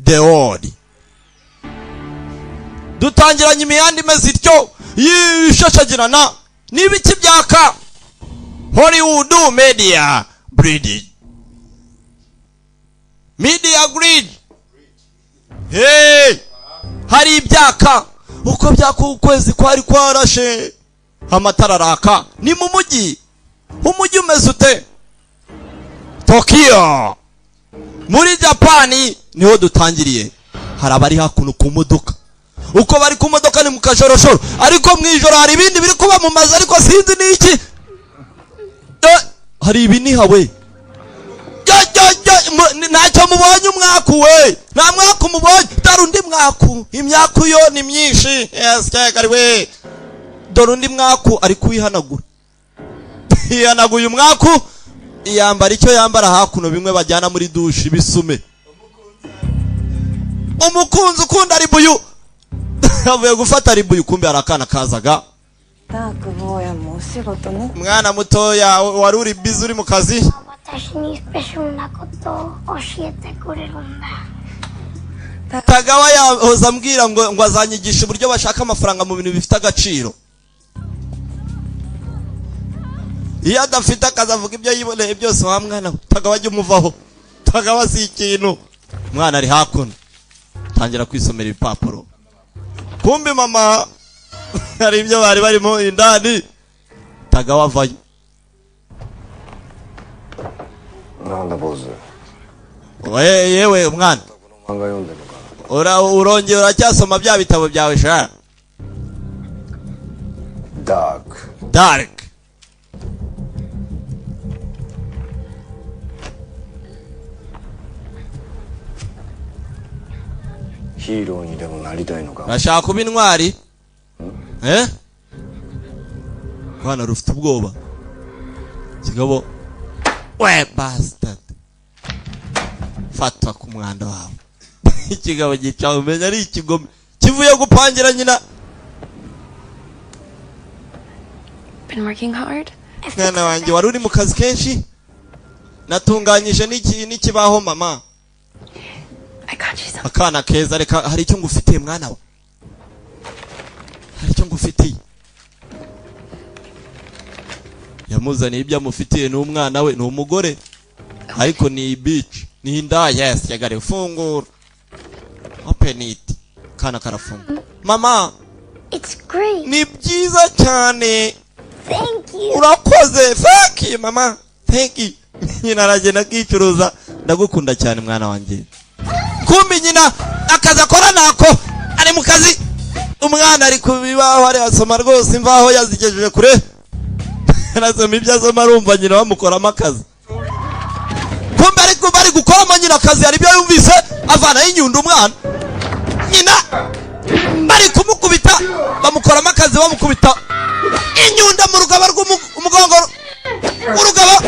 The World. Dutangiranye imihanda imeze ityo yishashagirana n'ibiki byaka. Hollywood Media Bridge, Media Grid. Hey, hari ibyaka uko byaka ukwezi kwari kwarashe, amatara araka. Ni mu mujyi, umujyi umeze ute? Tokyo muri Japani niho dutangiriye. Hari abari hakuno ku modoka, uko bari ku modoka ni mu kajoroshoro, ariko mu ijoro hari ibindi biri kuba mu mazu, ariko sinzi n'iki. Hari ibiniha we, ntacyo mubonye umwaku we, nta mwaku mubonye, dore undi mwaku, imyaku yo ni myinshi. Yes, we, dore undi mwaku ari kuyihanagura, yihanaguye umwaku, yambara icyo yambara hakuno, bimwe bajyana muri dushi bisume. Umukunzi ukunda ribuyu avuye gufata ribuyu, kumbe hari akana kazaga. Mwana mutoya wari uri busy uri mu kazi. Tagawa yahoza ambwira ngo azanyigisha uburyo bashaka amafaranga mu bintu bifite agaciro. Iyo adafite akazi avuga ibyo yiboneye byose. Wa mwana Tagawa ajya umuvaho, Tagawa si ikintu. Mwana ari hakuno tangira kwisomera ibipapuro, kumbe mama hari ibyo bari barimo indani. Tagawa avayo. Yewe mwana, urongera uracyasoma bya bitabo byawe sha. Dark. Urashaka kuba intwari? Mwana rufite ubwoba. Kigabo we bastard, fatwa ku mwanda wawe. Ikigabo gica umenya ari ikigome kivuye gupangira nyina. Been working hard. Mwana wanjye wari uri mu kazi kenshi, natunganyije n'ikibaho mama. Akana keza, reka hari icyo ngufitiye mwana we, hari icyo ngufitiye. Yamuzaniye ibyo amufitiye, ni umwana we, ni umugore, ariko ni bitch, ni indaya. Yes, yagare fungura, open it. Kana karafunga. Mama, it's great. Ni byiza cyane. Thank you. Urakoze. Thank you mama, thank you. Nyina aragenda akicuruza. Ndagukunda cyane mwana wanjye. Kumbi nyina akazi akora nako ari mu kazi, umwana ari kubibaho ari asoma rwose imvaho yazigejeje kure. Arasoma ibyo asoma arumva nyina bamukoramo akazi. Kumbe ari gukoramo nyina akazi, hari ibyo yumvise avanayo inyundo umwana. Nyina bari kumukubita, bamukoramo akazi, bamukubita inyundo mu rugaba rw'umugongo, urugaba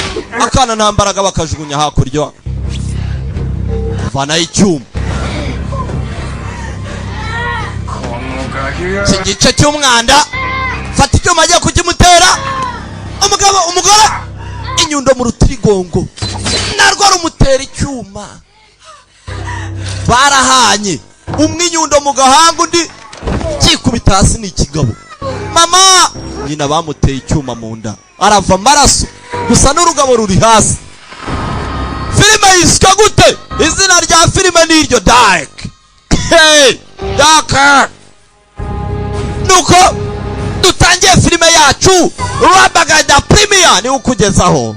akana nta mbaraga, bakajugunya hakurya, avanayo icyuma. Iki gice cy'umwanda, fata icyuma agiye kukimutera. Umugabo, umugore, inyundo mu rutirigongo narwo rumutera icyuma. Barahanye, umwe inyundo mu gahanga, undi kikubita hasi. Ni ikigabo. Mama, nyina bamuteye icyuma mu nda, arava amaraso gusa n'urugabo ruri hasi. Filime yiswe gute? Izina rya filime ni iryo, Dark. Hey, Dark. Nuko dutangiye filime yacu Rabagada Premier ni ukugezaho.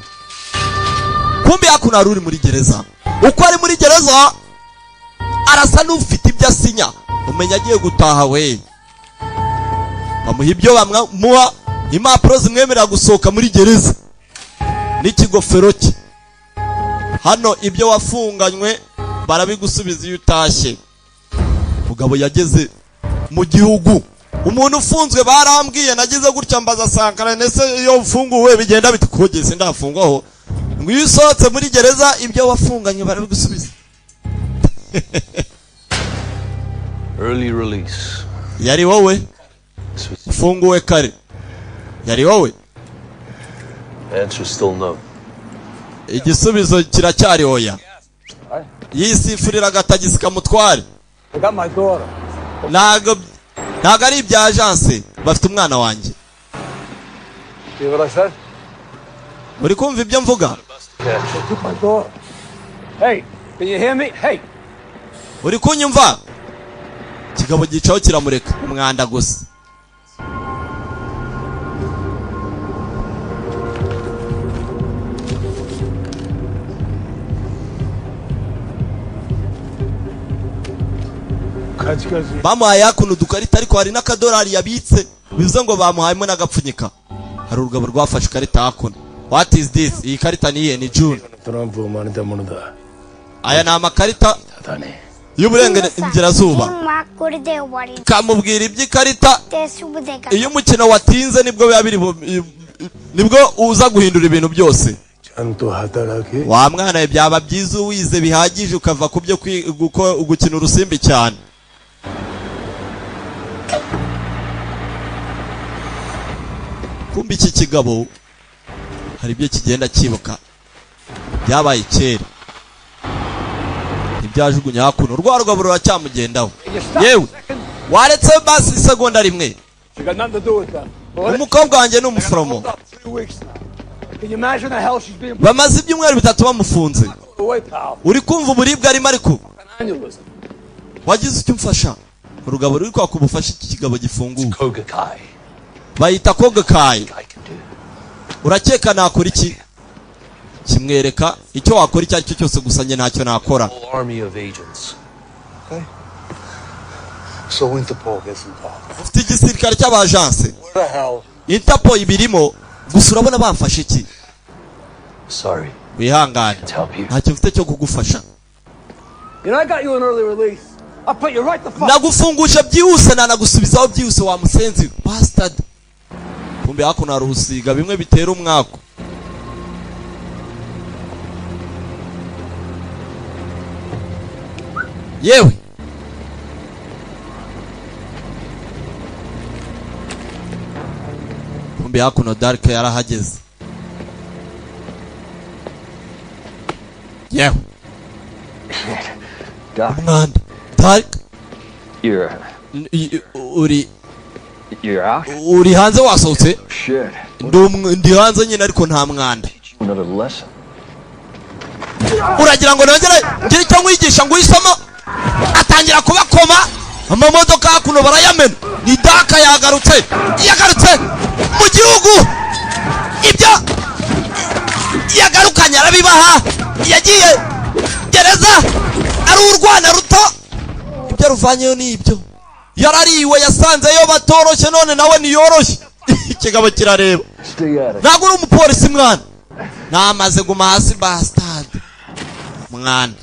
Kumbe hakuno ari muri gereza. Uko ari muri gereza arasa n'ufite ibyo asinya, umenya agiye gutaha we. Bamuha ibyo bamuha, impapuro zimwemerera gusohoka muri gereza n'ikigofero cye. Hano ibyo wafunganywe barabigusubiza iyo utashye. Mugabo yageze mu gihugu, umuntu ufunzwe barambwiye, nagize gutya mbaza Sankara, nese iyo ufunguwe bigenda bite? Kugeze ndafungwaho ngo iyo usohotse muri gereza ibyo wafunganywe barabigusubiza. Early release. Yari wowe ufunguwe kare, yari wowe. Answer still no. Igisubizo kiracyari oya. Yisifurira agatagisi kamutware. They got my daughter. Ntago ari ibya agence, bafite umwana wanjye. See what I said? Uri kumva ibyo mvuga? They took my daughter. Hey, can you hear me? Hey. Uri kunyumva? Kigabo gicaho kiramureka, umwanda gusa. Bamuhaye hakuno udukarita, ariko hari n'akadolari yabitse, bivuze ngo bamuhayemo n'agapfunyika. Hari urugabo rwafashe ikarita hakuno. What is this? Iyi karita ni iye? Ni June. Aya ni amakarita y'uburengerazuba. Kamubwira iby'ikarita. Iyo umukino watinze nibwo biba biri, nibwo uza guhindura ibintu byose. Wa mwana, byaba byiza uwize bihagije ukava ku byo gukina urusimbi cyane. Kumbi iki kigabo hari ibyo kigenda kibuka byabaye kera, ntibyajugunya hakuno. Rwa rugabo ruracyamugendaho. Yewe, waretse basi isegonda rimwe. Umukobwa wanjye ni umuforomo, bamaze ibyumweru 3 bamufunze. Uri kumva uburibwe arimo, ariko wagize icyo umfasha. Urugabo ruri kwaka ubufasha iki kigabo gifunguwe, bayita Kogakayi. Urakeka nakora iki? Kimwereka icyo wakora icyo aricyo cyose, gusa njye ntacyo nakora. Ufite igisirikare cy'abajanse, Interpol ibirimo, gusa urabona bamfashe iki? Wihangane, ntacyo mfite cyo kugufasha. Nagufungusha byihuse, nanagusubizaho byihuse, wa musenzi bastard. Kumbe hakuno hari urusiga bimwe bitera umwako. Yewe, kumbe hakuno Dark yarahageze. Yewe, umwanda. Dark, uri hanze, wasohotse? Ndi hanze nyine, ariko nta mwanda. Uragira ngo nongere ngire icyo nkwigisha ngo uyisomo? Atangira kubakoma amamodoka hakuno barayamena. Ni Daka yagarutse, yagarutse mu gihugu. Ibyo yagarukanye arabibaha. Yagiye gereza ari urwana ruto, ibyo ruvanyeyo ni ibyo yarariwe, yasanzeyo batoroshye, none nawe niyoroshye. Ikigabo kirareba. Ntabwo uri umupolisi mwana, namaze guma hasi bastard mwana.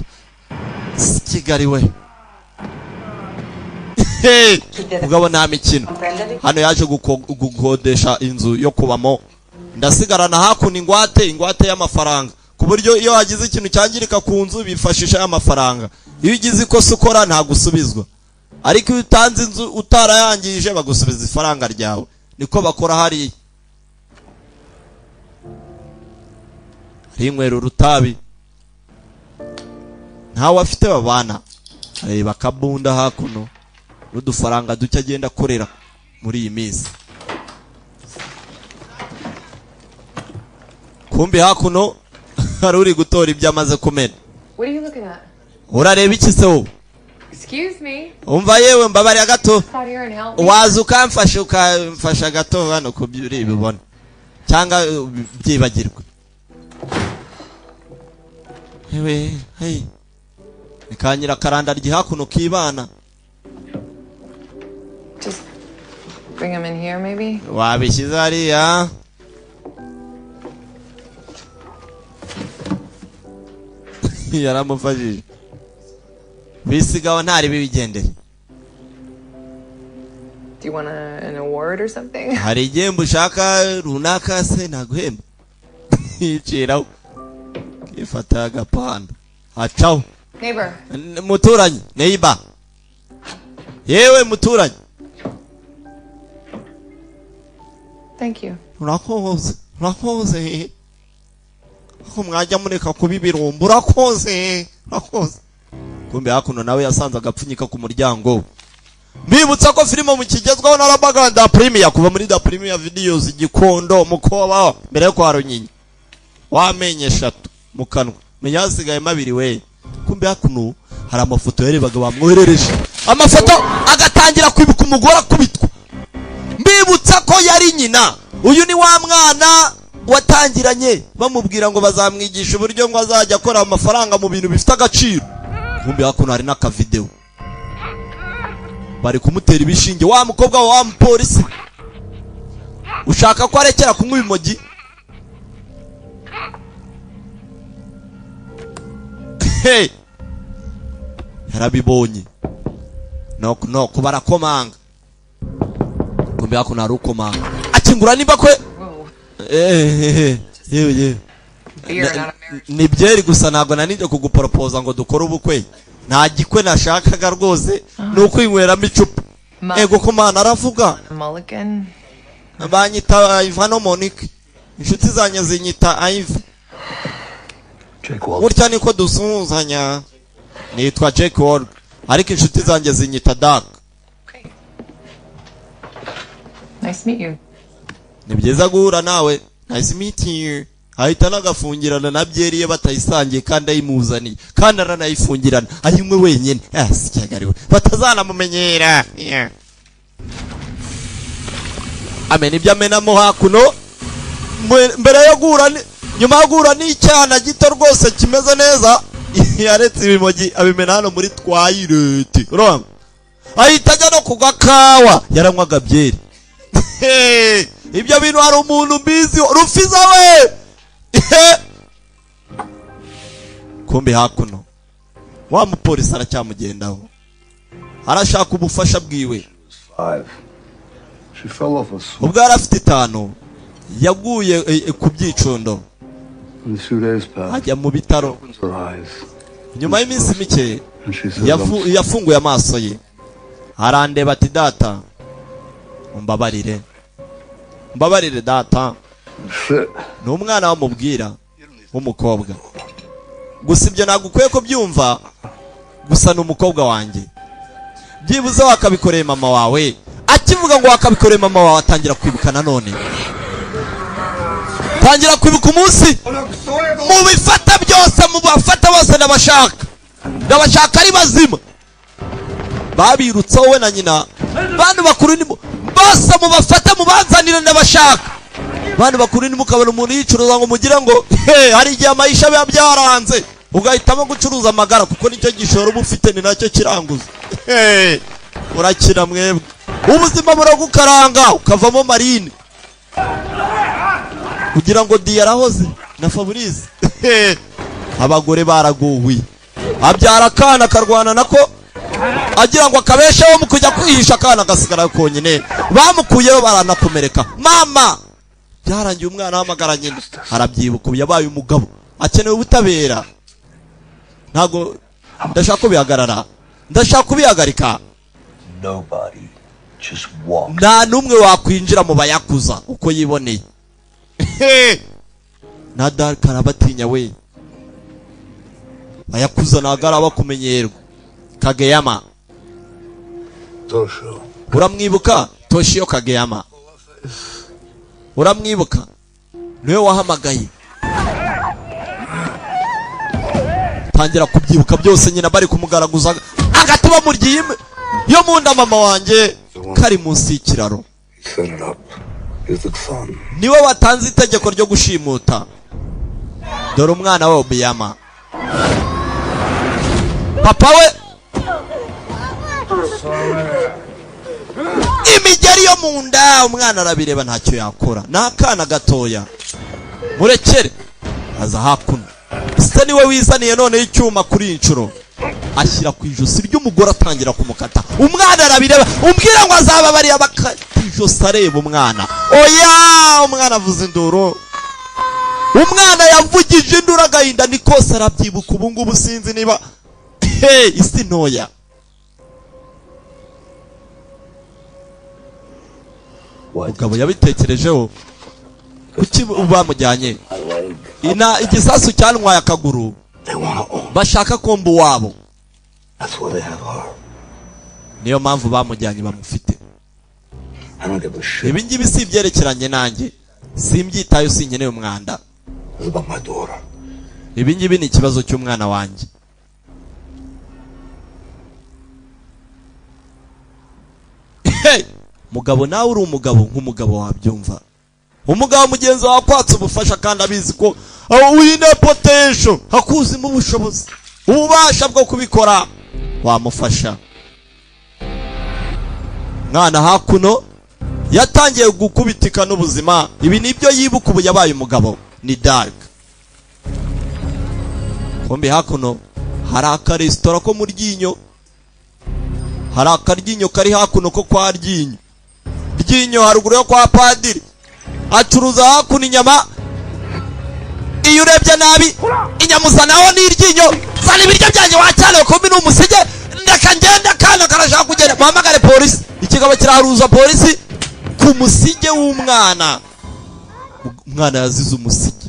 Kigali we. Mugabo nta mikino hano, yaje gukodesha inzu yo kubamo. Ndasigarana hakuno ingwate y'amafaranga, ku buryo iyo hagize ikintu cyangirika ku nzu bifashisha y'amafaranga. Iyo ugize ikosa ukora ntagusubizwa, ariko iyo utanze inzu utarayangije bagusubiza ifaranga ryawe. Niko bakora hariya. Rinywera urutabi, ntawe afite babana. Areba akabunda hakuno n'udufaranga duke agenda akorera muri iyi minsi. Kumbi hakuno hari uri gutora ibyo amaze kumena. Urareba iki se wowe? Umva yewe, mbabariya gato, waza ukamfasha ukamfasha gato hano kubyo bibona cyangwa byibagirwe. Hewe, hey, nikanyira karanda ryi hakuno kibana. Just bring him in here maybe. Wabishyize hariya. Yaramufashije. Bisigaho ntari bibigendere. Do you want an award or something? Hari igihembo ushaka runaka se naguhemba? Yiciraho ifata agapanda hacaho. Neighbor. Muturanyi, neighbor. Yewe muturanyi. Thank you. Urakoze, urakoze. Ko mwajya mureka kuba ibirumbo, urakoze, urakoze. Kumbe hakuno nawe yasanze agapfunyika ku muryango. Mbibutsa ko filime mu kigezweho na Rabaganda Premier kuva muri Da Premier Videos, Gikondo, Mukoba, mbere yo kwa Runyinya. Wamenye eshatu mu kanwa, menya hasigayemo abiri we. Kumbe hakuno hari amafoto yarebaga bamwoherereje, amafoto agatangira kwibuka umugore akubitwa. Mbibutsa ko yari nyina. Uyu ni wa mwana watangiranye bamubwira ngo bazamwigisha uburyo ngo azajya akora amafaranga mu bintu bifite agaciro. Kumbe hakuno hari n'akavideo bari kumutera ibishinge wa mukobwa wa mupolisi ushaka ko arekera kunywa ibimogi. Hey! Yarabibonye. Knock knock, barakomanga. Kumbe hakuno hari ukomanga, akingura niba kwe. Yewe yewe. Beer, not a marriage. Ni byeri gusa, ntabwo nanije kuguporopoza ngo dukore ubukwe. Nta gikwe nashakaga rwose, ni ukwinyweramo icupa. Ego ko Mana, aravuga. Mulligan. Banyita Ivano Monique, inshuti zanjye zinyita Ive. Jake Wald. Gutya niko dusuhuzanya. Nitwa Jake Ward, ariko inshuti zanjye zinyita Dark. Okay. Nice to meet you. Ni byiza guhura nawe. Nice meeting you. Ahita anagafungirana na byeri ye batayisangiye, kandi ayimuzaniye, kandi aranayifungirana ayinywe wenyine. Ah, sicyagariwe batazanamumenyera. Yeah. Amena ibyo amenamo hakuno. Mbere yo guhura nyuma yo guhura n'icyana gito rwose kimeze neza, yaretse ibimogi abimena hano muri toilet. Urumva ahita ajya no ku gakawa, yaranywaga byeri. Hey, ibyo bintu hari umuntu mbizi rufiza we. Kumbe hakuno wa mupolisi aracyamugendaho, arashaka ubufasha bwiwe. 5. She fell off a swing. Ubwo yari afite 5, yaguye ku byicundo And 2 days passed. ajya mu bitaro. Opens her eyes. Nyuma y'iminsi mike And she says, I'm yafunguye amaso ye, arandeba ati: "Data, umbabarire, umbabarire data." Shit. Ni umwana wamubwira w'umukobwa. Gusa ibyo ntabwo ukwiye kubyumva, gusa ni umukobwa wanjye, byibuze wakabikoreye mama wawe. Akivuga ngo wakabikoreye mama wawe, atangira kwibuka nanone, tangira kwibuka umunsi. Mubifata byose, mubafata bose, ndabashaka, ndabashaka ari bazima. Babirutseho we na nyina. Bantu bakuru ni bose, mubafate mubanzanire, ndabashaka. Bantu bakuru, nimukabona umuntu yicuruza ngo mugire ngo he, hari igihe amayisha biba byaranze ugahitamo gucuruza amagara, kuko nicyo gishoro uba ufite, ni nacyo kiranguza. He, urakina mwebwe, ubuzima buragukaranga ukavamo marine kugira ngo di yarahoze na Fabrice. He, abagore baraguwe. Abyara akana akarwana nako agira ngo akabesheho, mu kujya kwihisha akana agasigara konyine. Bamukuyeho baranakomereka. Mama byarangiye umwana ahamagara nyina, arabyibuka. Ubu yabaye umugabo, akeneye ubutabera. Ntabwo ndashaka ko bihagarara, ndashaka kubihagarika. Nobody just walk. Nta n'umwe wakwinjira mu bayakuza uko yiboneye. Na Dark arabatinya we. Bayakuza ntabwo araba kumenyerwa. Kageyama. Tosho. Uramwibuka? Toshio Kageyama, uramwibuka? Niwe wahamagaye. Tangira kubyibuka byose, nyina bari kumugaraguza agati bamuryiye yo mu nda. Mama wanjye kari munsi y'ikiraro. He set it up. He's the son. Niwe watanze itegeko ryo gushimuta. Dore umwana we Obiyama, papa we imigeri yo mu nda. Umwana arabireba, ntacyo yakora, ni akana gatoya, murekere. Aza hakuno, se niwe wizaniye noneho icyuma kuri iyi nshuro, ashyira ku ijosi ry'umugore, atangira kumukata. Umwana arabireba, umbwira ngo azababariye bakata ijosi areba umwana. Oya, umwana avuza induru. Umwana yavugije induru, agahinda ni kose, arabyibuka ubu ngubu. Sinzi niba hey, isi ntoya. What? Mugabo yabitekerejeho, kuki bamujyanye? My leg. Ina igisasu cyantwaye akaguru. They wanna own. Bashaka komba uwabo. That's why they have her. Niyo mpamvu bamujyanye, bamufite. I don't give a shit. Ibi ngibi si ibyerekeranye nanjye, simbyitayo, sinkeneye umwanda. It's about my daughter. Ibi ngibi ni ikibazo cy'umwana wanjye. Hey! Mugabo, nawe uri umugabo nk'umugabo, wabyumva umugabo mugenzi wawe akwatse ubufasha kandi abizi ko wine potential, hakuzimo ubushobozi, ububasha bwo kubikora, wamufasha. Mwana hakuno yatangiye gukubitika n'ubuzima. Ibi nibyo yibuka, ubu yabaye umugabo. Ni Dark. Kumbi hakuno hari akaresitora ko mu Ryinyo, hari akaryinyo kari hakuno ko kwa Ryinyo. Ryinyo haruguru yo kwa padiri, acuruza hakuno inyama. Iyo urebye nabi inyama uzanaho n'iryinyo. Zana ibiryo byanjye wacyane. Kumbi ni umusige. Ndeka ngenda, akana karashaka kugenda. Muhamagare polisi. Ikigabo kiraharuza polisi ku musige w'umwana. Umwana yazize umusige.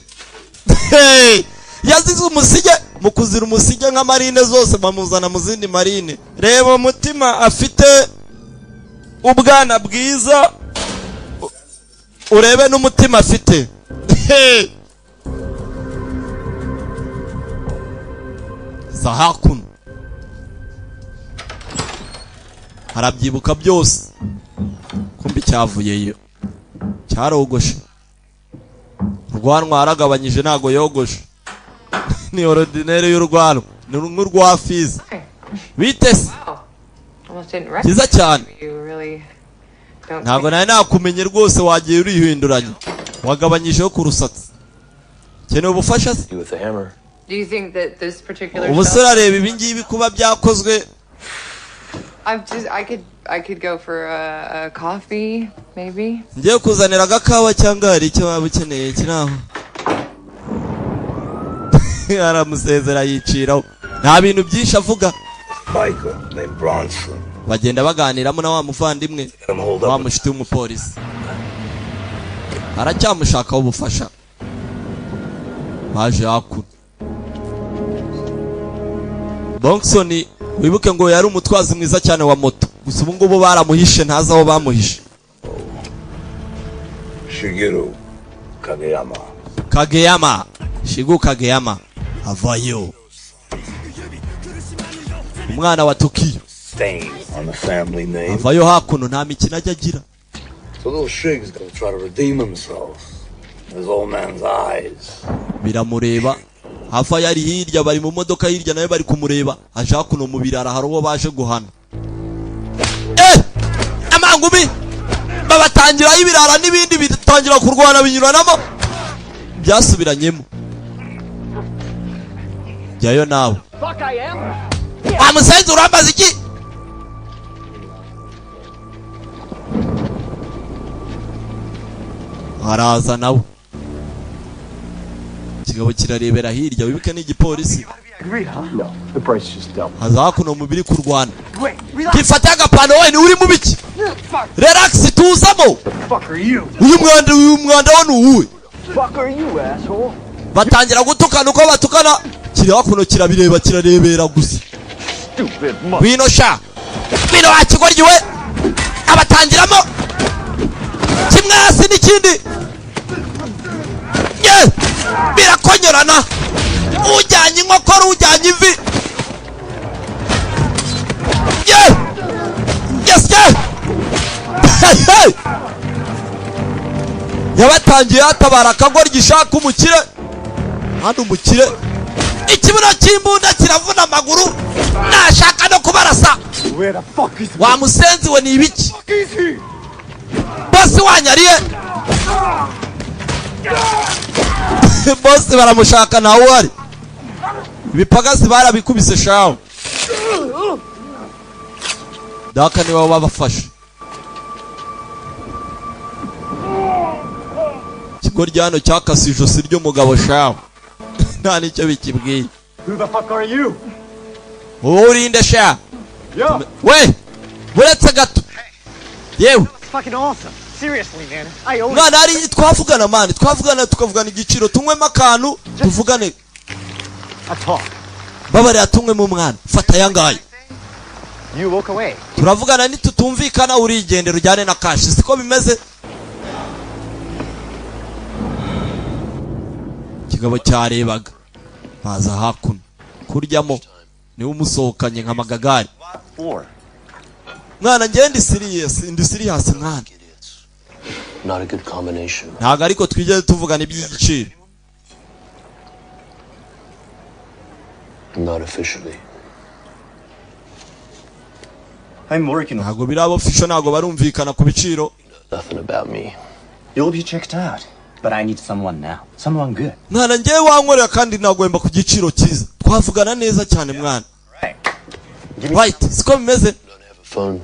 Hey! Yazize umusige. Mu kuzira umusige nka marine zose, bamuzana mu zindi marine. Reba umutima afite, ubwana bwiza, urebe n'umutima afite. Hey! Za hakuno arabyibuka byose. Kumbi cyavuyeyo cyarogoshe urwanwa, yaragabanyije, ntago yogoshe, ni ordinaire y'urwanwa, ni nk'urwa fizi. Hi. Bite se? Wow. Almost didn't recognize Byiza cyane. you. Really don't. Ntabwo nari nakumenye rwose, wagiye urihinduranya, wagabanyijeho ku rusatsi. Keneye ubufasha se? You with the hammer. Do you think that this particular Ubusore areba ibi ngibi kuba byakozwe. I've just I could go for a coffee maybe. Ngiye kuzanira agakawa cyangwa hari icyo waba ukeneye kiri aho? Aramusezera yiciraho, nta bintu byinshi avuga. Biker named Bronson. Bagenda baganiramo na wa muvandimwe. Got him holed up. Wa mushuti w'umupolisi aracyamushakaho ubufasha. Baje hakuno. Bonson, wibuke ngo yari umutwazi mwiza cyane wa moto, gusa ubu ngubu baramuhishe, ntazi aho bamuhishe. Shigeru Kageyama. Kageyama, Shigu Kageyama avayo, umwana wa Tokiyo. Stain on the family name. Avayo hakuno, nta mikino ajya agira. So little Shig's gonna try to redeem himself in his old man's eyes. Biramureba. Ava yari hirya, bari mu modoka hirya, nawe bari kumureba. Aje hakuno mu birara, hari uwo baje guhana. Eh, amangumi babatangiraho ibirara n'ibindi bitangira kurwana, binyuranamo, byasubiranyemo. Jyayo nawe wa musenzi, urambaza iki? Araza nawe. Ikigabo kirarebera hirya, wibuke n'igipolisi. No, the price just doubled. Haza hakuno mu biri kurwana. Wait, relax. Gifate agapano. We, ni uri mu biki? Relax, tuzamo. Fuck are you? Uyu mwanda wo ni uwuhe? Fuck are you, asshole? Batangira gutukana uko batukana. Kiri hakuno kirabireba, kirarebera gusa. Stupid mother. Ngwino sha, ngwino wa kigoryi we. Abatangiramo kimwe hasi n'ikindi ye, birakonyorana, ujyanye inkokora, ujyanye ivi. Ye, yes, ye. Hey, hey. Yabatangiye hatabara akagoryi gishaka umukire hano. Umukire ikibuno cy'imbunda kiravuna amaguru, nashaka no kubarasa. Where the fuck is Wa musenzi we, ni ibiki? Fuck is he? Bosi wanyariye, bosi baramushaka, ntawe uhari. Ibipagasi barabikubise shawe. Daka niwe babafashe. Ikigo hano cyakase ijosi ry'umugabo shawe, nta nicyo bikibwiye. Who the fuck are you? Wowe urinde sha? Yo. We, buretse gato yewe. Fucking awesome. Seriously, man. I owe Mwana, hari twavugana man, twavugana tukavugana igiciro, tunywemo akantu tuvugane. A talk. Babarira tunywemo umwana. Fata aya ngaya. You walk away. Turavugana, nitutumvikana urigendera ujyane na cash, siko bimeze? Ikigabo cyarebaga baza hakuno kuryamo, niwe umusohokanye nka magagari. Four. Mwana, njye ndi serious, ndi serious mwana. Not a good combination. Ntabwo ariko twigeze tuvugana iby'igiciro. Not officially. I'm working. Ntabwo biraba official, ntabwo barumvikana ku biciro. Nothing about me. You'll be checked out. But I need someone now. Someone good. Mwana, njyewe wankorera kandi nagwemba ku giciro cyiza, twavugana neza cyane mwana. Right. Right, siko bimeze? Phone.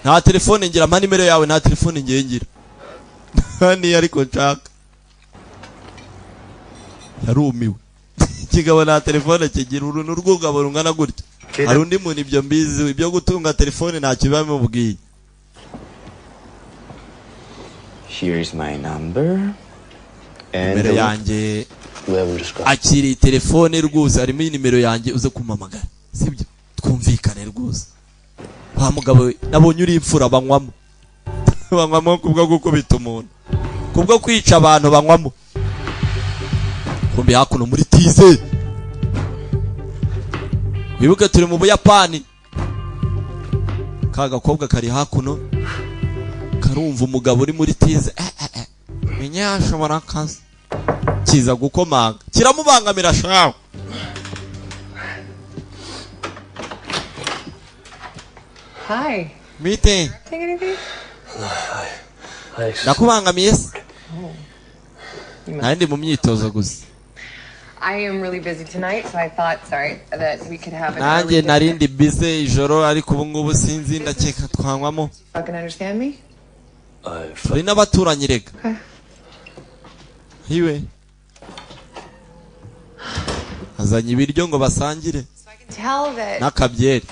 Nta telefone ngira, mpa nimero yawe. Nta telefone ngiye ngira niyo ariko nshaka. Yarumiwe ikigabo, nta telefone kigira. Uru ni urwugabo rungana gutya. Hari undi muntu ibyo mbizi, ibyo gutunga telefone ntacyo biba bimubwiye. Here's my number. And Nimero yanjye. We haven't discussed. Akiriye telefone rwose, harimo iyi nimero yanjye, uze kumpamagara, sibyo? Twumvikane rwose. Wa mugabo we, nabonye uri imfura. Banywamo, banywamo kubwo gukubita umuntu, kubwo kwica abantu banywamo. Kumbi hakuno muri tize, wibuke turi mu Buyapani. Ka gakobwa kari hakuno karumva umugabo uri muri tize. Eh, eh, eh. Menya yashobora akazi kiza gukomanga, kiramubangamira shawe. Hi. Bite? Take anything? Ndakubangamiye se? Nari ndi mu myitozo gusa. I am really busy tonight, so I thought, sorry, that we could have an Nanjye early nari dinner. ndi busy ijoro, ariko ubu ngubu sinzi, ndakeka twanywamo. Fucking understand me? Turi n'abaturanyi rega. Okay. Hiwe azanye ibiryo ngo basangire. So I can tell that N'akabyeri.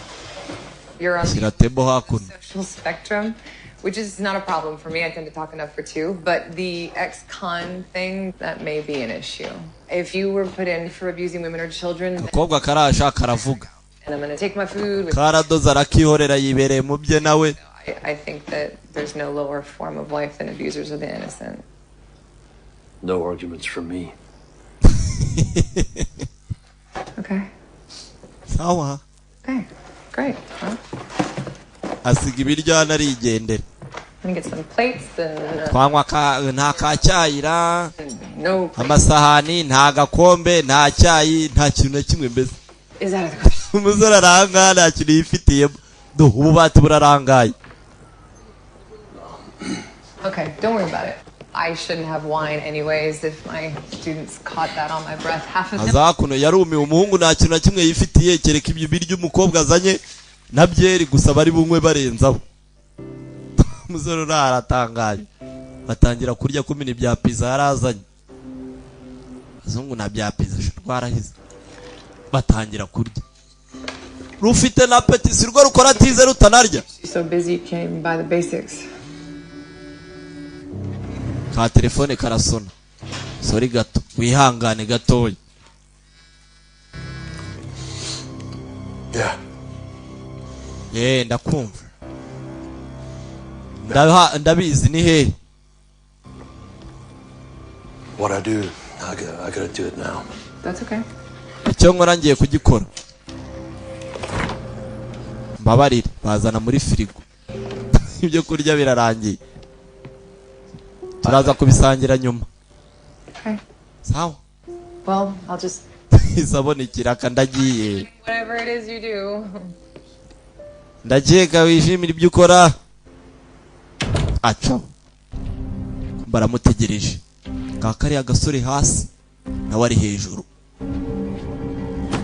you're on Shyira table hakuno. the social spectrum, which is not a problem for me. I tend to talk enough for two, but the ex-con thing, that may be an issue. If you were put in for abusing women or children, then- Akobwa karaje karavuga. and I'm gonna take my food, which Karadoze arakihorera, yibereye mu bye nawe. I think that there's no lower form of life than abusers of the innocent. No arguments from me. Okay. Sawa. Okay. Great. Well, Asiga ibiryo hano arigendera. I'm gonna get some plates and Twanywa ka nta ka cyayira. no plates. Amasahani, nta gakombe, nta cyayi, nta kintu na kimwe mbese. Is out of the question. Umusore arangaya, nta kintu yifitiyemo. Do ububati burarangaye. Okay, don't worry about it. I shouldn't have wine anyways. If my students caught that on my breath, half of them. Aza hakuno yarumiwe, umuhungu nta kintu na kimwe yifitiye kereka ibyo biryo umukobwa azanye na byeri gusa bari bunywe barenzaho. Umusore uri aha aratangaye. Batangira kurya, kumena ibya pizza yari azanye. Abazungu na bya pizza sha, rwarahize. Batangira kurya, rufite na appétit, si rwo rukora tize rutanarya. You're so busy you can't even buy the basics. Ka telefone karasona. Sorry gato, wihangane gatoya. Yeah. Ye, ndakumva. Ndabizi ni hehe. What I do, I gotta do it now. That's okay. Icyo nkora ngiye kugikora, mbabarire. Bazana muri firigo ibyo kurya birarangiye, turaza kubisangira nyuma. Okay. Sawa. Well, I'll just Isabona ikiraka, ndagiye. whatever it is you do. Ndakeka wishimira ibyo ukora. Acaho, baramutegereje. Ka kariya gasore hasi nawe ari hejuru,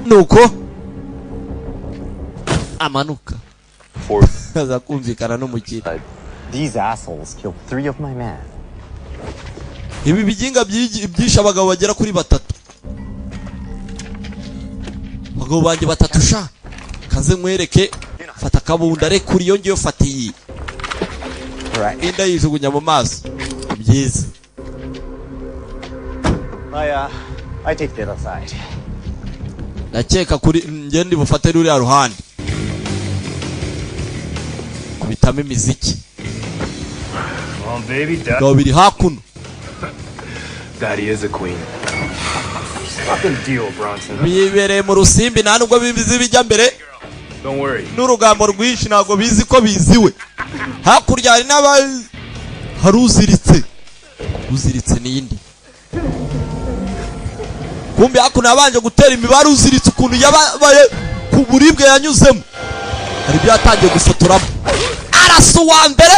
nuko amanuka aza kumvikana n'umukire. These assholes killed three of my men. Ibi biginga byishe abagabo bagera kuri batatu, abagabo banjye batatu sha. Kaze nkwereke, fata akabunda, rekura iyo ngiyo, fata iyi. Right. Inda yijugunya mu maso. Ni byiza. I take the other side. Ndakeka kuri njye ndi bufate ruriya ruhande. Bitamo imiziki. Come on, baby. Ibigabo biri hakuno. Daddy is a queen. Fucking deal, Bronson. Bibereye mu rusimbi, nta nubwo bizi bijya mbere. Don't worry. N'urugambo rwinshi, ntabwo bizi ko biziwe. Hakurya hari n'aba, hari uziritse, uziritse n'iyindi. Kumbi hakuno yabanje gutera imibare uziritse, ukuntu yabaye ku buribwe yanyuzemo, hari ibyo yatangiye gufotoramo. Arasa uwa mbere,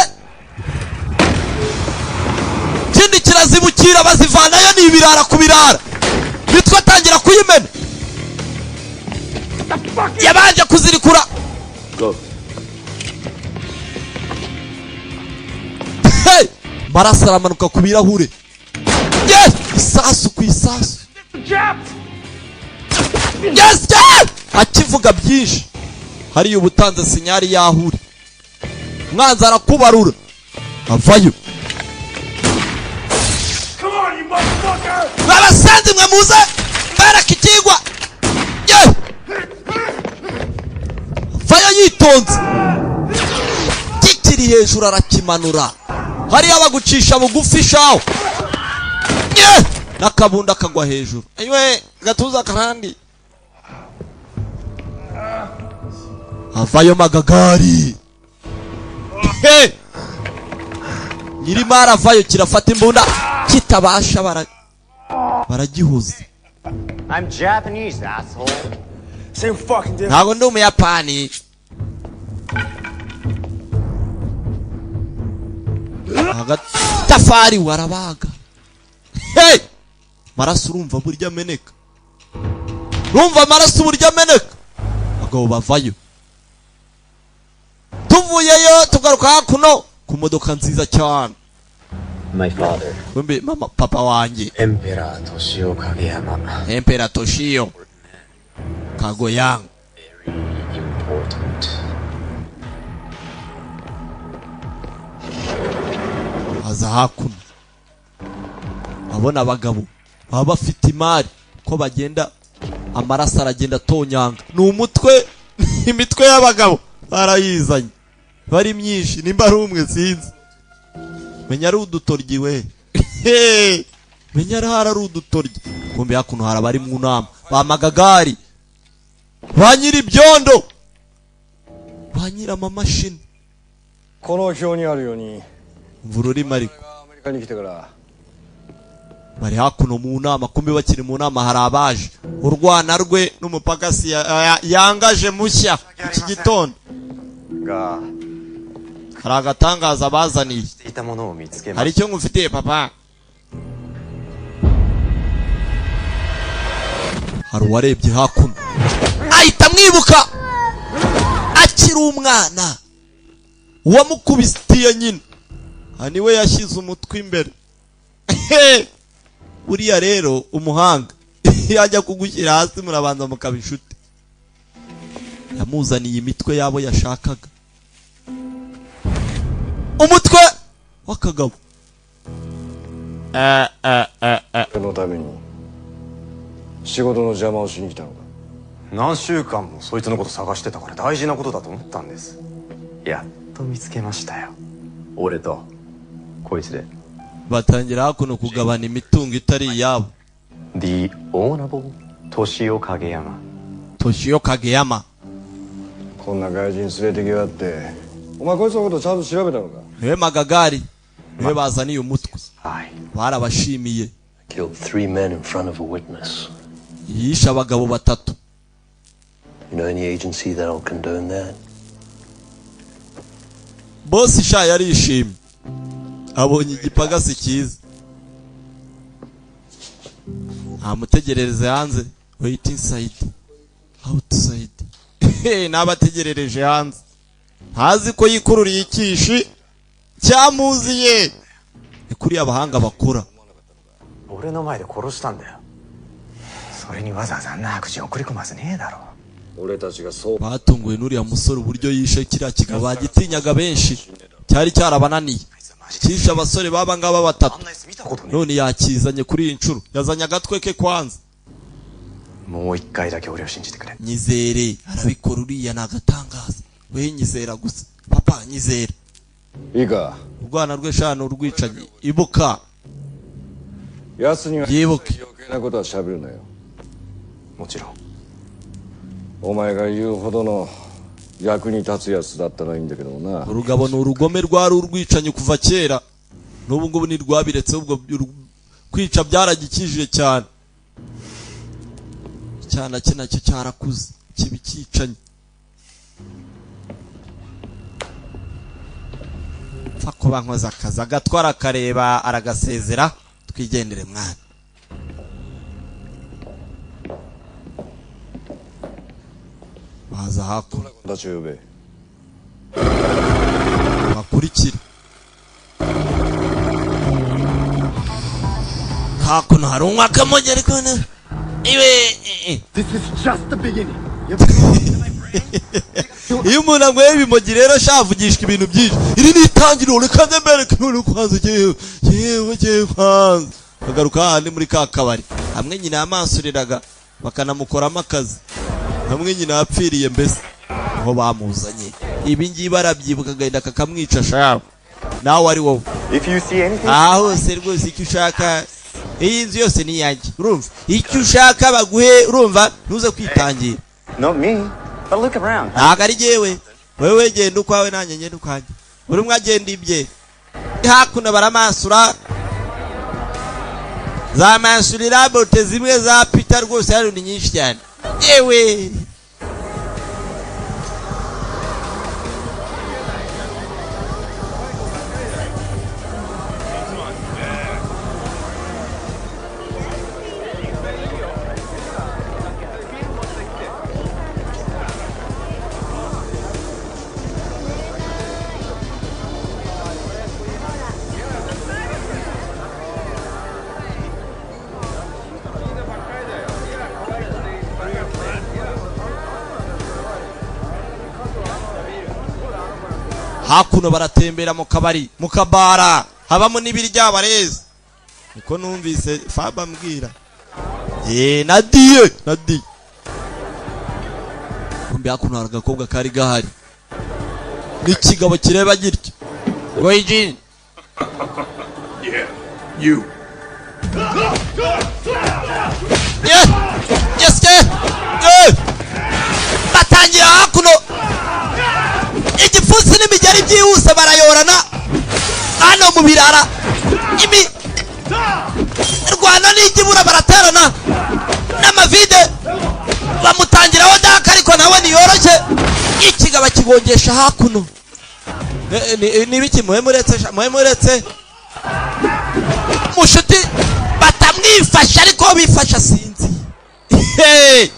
ikindi kirazibukira, bazivanayo. Ni ibirara ku birara, mitwe atangira kuyimena. Yabanje kuzirikura. Go. Hey! Maraso aramanuka ku birahure. Yes! Isasu ku isasu. Yes! Akivuga byinshi hariya, ubutanze signal yahure, mwanzi arakubarura, avayo. Come on, you motherfucker! Abasenzi mwe, muze mbereke ikigwa. Yes! Vayo yitonze, kikiri hejuru arakimanura. Hariya bagucisha bugufi shaho. Yes! N'akabunda kagwa hejuru, ayiwe, gatuza karandi. Avayo magagari. Hey! Nyirimara avayo, kirafata imbunda kitabasha, baragihuza. I'm Japanese, asshole. Same fucking difference. Ntabwo ndi Umuyapani. Agatafari warabaga. Hey! Maraso, urumva burya ameneka, urumva amaraso uburyo ameneka. Abagabo bavayo, tuvuyeyo tugaruka hakuno ku modoka nziza cyane. My father, Kumbe mama, papa wanjye. Emperor Toshio Kageyama. Emperor Toshio Kagoyang. Very important. Aza hakuno, abona abagabo baba bafite imari ko bagenda, amaraso aragenda atonyanga. Ni umutwe, imitwe y'abagabo barayizanye, bari myinshi. Nimba ari umwe sinzi, menya ari udutoryi we. Menya ari hari ari udutoryi. Kumbe hakuno hari abari mu nama, ba magagari, ba nyiri ibyondo, ba nyiri amamashini. この表にあるように Umva ururimi ariko. アメリカに来てから Bari hakuno mu nama. Kumbe bakiri mu nama hari abaje, urwana rwe n'umupagasi yangaje mushya iki gitondo. が Hari agatangaza bazaniye. していたものを見つけま Hari し icyo ngufitiye, papa. Hari uwarebye hakuno ahita amwibuka akiri umwana, uwamukubitiye nyine. Aha niwe yashyize umutwe imbere. Buriya rero umuhanga iyo ajya kugushyira hasi murabanza mukaba inshuti. Yamuzaniye imitwe yabo yashakaga, umutwe w'akagabo. のために仕事の邪魔をしに来たのか？ 何週間もそいつのこと探してたから、大事なことだと思ったんです。やっと見つけましたよ。俺とこいつで。 Batangira hakuno kugabana imitungo itari iyabo. The Honorable 俊夫影山。 Toshio Kageyama. こんな外人連れてきやがって。お前、こいつのことちゃんと調べたのか？ Niwe magagari, niwe bazaniye umutwe. はい。 Barabashimiye. Killed three men in front of a witness. Yishe abagabo batatu. You know any agency that'll condone that? Bosi sha yarishimye, abonye igipagasi cyiza. Ntamutegerereze hanze, wait inside, outside. N'abategerereje hanze, ntazi ko yikururiye ikishi cyamuziye. Ni kuri abahanga bakora. 俺の前で殺したんだよ。それに、わざわざあんな白人送り込むはずねえだろ。 俺たちがそう Batunguwe n'uriya musore uburyo yishe kiriya kigabo bagitinyaga benshi, cyari cyarabananiye, cyishe abasore baba ngaba batatu. あんな奴見たことね None yakizanye kuri iyi nshuro, yazanye agatwe ke kwanza. え。もう一回だけ俺を信じてくれ。 Nyizere, arabikora uriya, ni agatangaza. We nyizera gusa, papa. Papa, nyizera. いいか。 Urwana rw'eshanu rwicanyi, ibuka. 奴には Yibuke. 余計なことは喋るなよ。もちろん。 お前が言うほどの役に立つやつだったらいいんだけどもな。 Urugabo ni urugome, rwari urwicanyi kuva kera, n'ubu ngubu ntirwabiretse, ubwo kwica byaragikijije cyane. Icyana cye nacyo cyarakuze kiba icyicanyi. Pfa kuba nkoze akazi. Agatwara akareba, aragasezera. Twigendere mwana. Baza hakuno. たちを呼べ。 Bakurikire. Hakuno hari unywa akamogi, ariko iwe This is just the beginning. Iyo umuntu anyweye ibimogi rero shavugishwa ibintu byinshi. Iri ni itangiriro, reka nze mbereke none kwanza. Yewe yewe yewe, kwanza kagaruka hahandi muri ka kabari hamwe nyina yamansuriraga bakanamukoramo akazi, hamwe nyina yapfiriye mbese, aho bamuzanye. Ibi ngibi arabyibuka, agahinda kakamwica shabu. Nawe ari wowe. If you see anything, Aha hose rwose, icyo ushaka, iyi nzu yose ni iyanjye, urumva? Icyo ushaka baguhe, urumva? Ntuze kwitangira. Not me, but look around. Ntabwo ari jyewe. Wowe genda ukwawe, nanjye ngenda ukwanjye, buri umwe agenda ibye. Hakuno baramansura, zamansurira bote zimwe za Peter rwose, hano ni nyinshi cyane yewe. Hakuno baratembera mu kabari, mu kabara habamo n'ibirya barezi, niko numvise Faba ambwira. Nadiye nadiye, kumbe hakuno hari agakobwa kari gahari n'ikigabo kireba gityo ngo yinjire. Yeah, you. Yeah! Yes, yeah! Yeah! Batangira hakuno igipfunsi n'imigeri byihuse, barayorana hano mu birara. Imi rwanda n'igibura, baraterana n'amavide, bamutangiraho daka, ariko nawe ntiyoroshye. Ikigabo kigongesha hakuno. Ni ibiki? Muhe muretse sha, muhe muretse mushuti batamwifasha, ariko bifasha sinzi. Hey!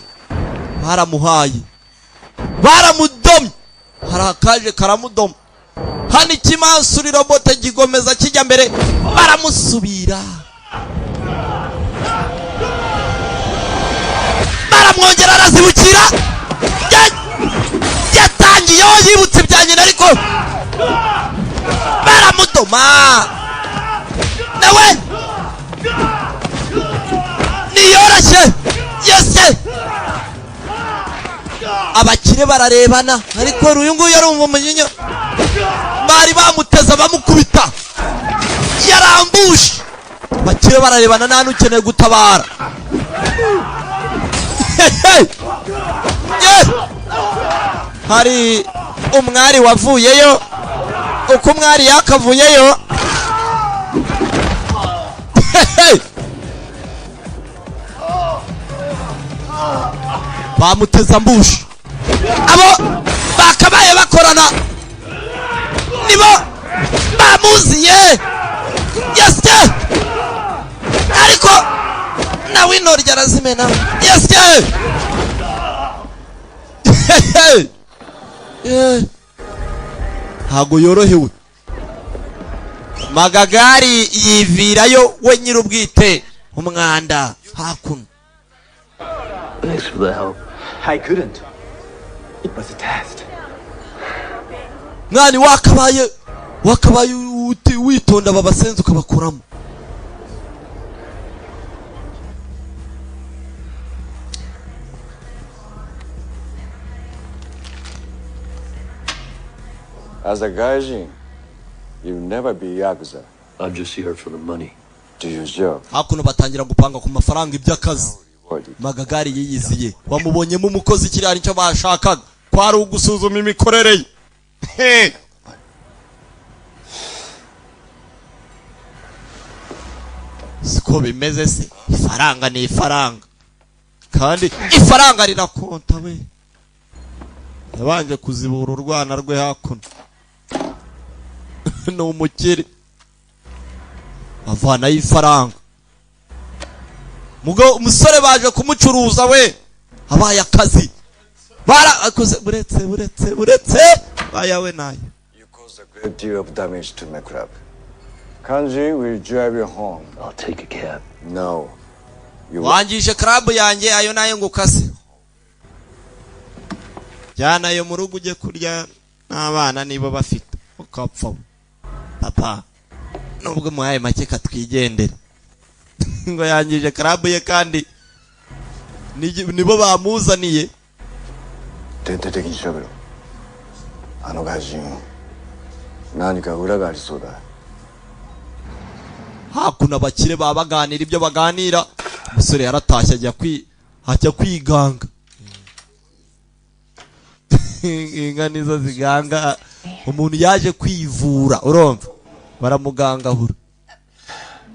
Baramuhaye, baramudomye, hari akaje karamudoma hano. Ikimansuriro bote gigomeza kijya mbere, baramusubira, baramwongera, arazibukira. Yatangiyeho yibutse ibya nyina, ariko baramudoma, nawe niyoroshye yose. Abakire bararebana, ariko uyu nguyu arumva umujinya. Bari bamuteze, bamukubita yarambuje. Abakire bararebana, nta n'ukeneye gutabara. Hey! Yeah! Hari umwari wavuyeyo, uko umwari yakavuyeyo. Hey! Bamuteze ambushi, abo bakabaye bakorana nibo bamuziye. Yesye, ariko nawe intoryi arazimena. Yesye. Ntabwo yorohewe. Magagari yivirayo we nyir'ubwite, umwanda hakuno. Thanks for the help. I couldn't. It was a test. Mwana, wakabaye witonda, aba basenzi ukabakuramo. As a gaijin, you'll never be Yakuza. I'm just here for the money. Do your job. Hakuno batangira gupanga ku mafaranga iby'akazi. Magagari yiyiziye, bamubonyemo umukozi. Kiriya nicyo bashakaga, kwari ugusuzuma imikorere ye. He! Siko bimeze se? Ifaranga ni ifaranga, kandi ifaranga rirakonta we. Yabanje kuzibura urwana rwe. Hakuno ni umukire, avanayo ifaranga. Mugo umusore baje kumucuruza we, abaye akazi barakoze. Buretse, buretse, buretse, bayawe nayo. You caused a great deal of damage to my club. Kanji will drive you home. I'll take a cab. No. You Wangije club yanjye, ayo nayo ngo ukase. Jyanayo mu rugo ujye kurya n'abana niba bafite, ukapfa papa. Nubwo muhaye make, katwigendere. Ngo yangije club ye kandi nibo bamuzaniye. 徹底的に調べろ。あの外人、何か裏がありそうだ。 Hakuno abakire baba baganira ibyo baganira. Umusore yaratashye, ajya kwiganga. Inka nizo ziganga. Umuntu yaje kwivura, urumva baramugangahura.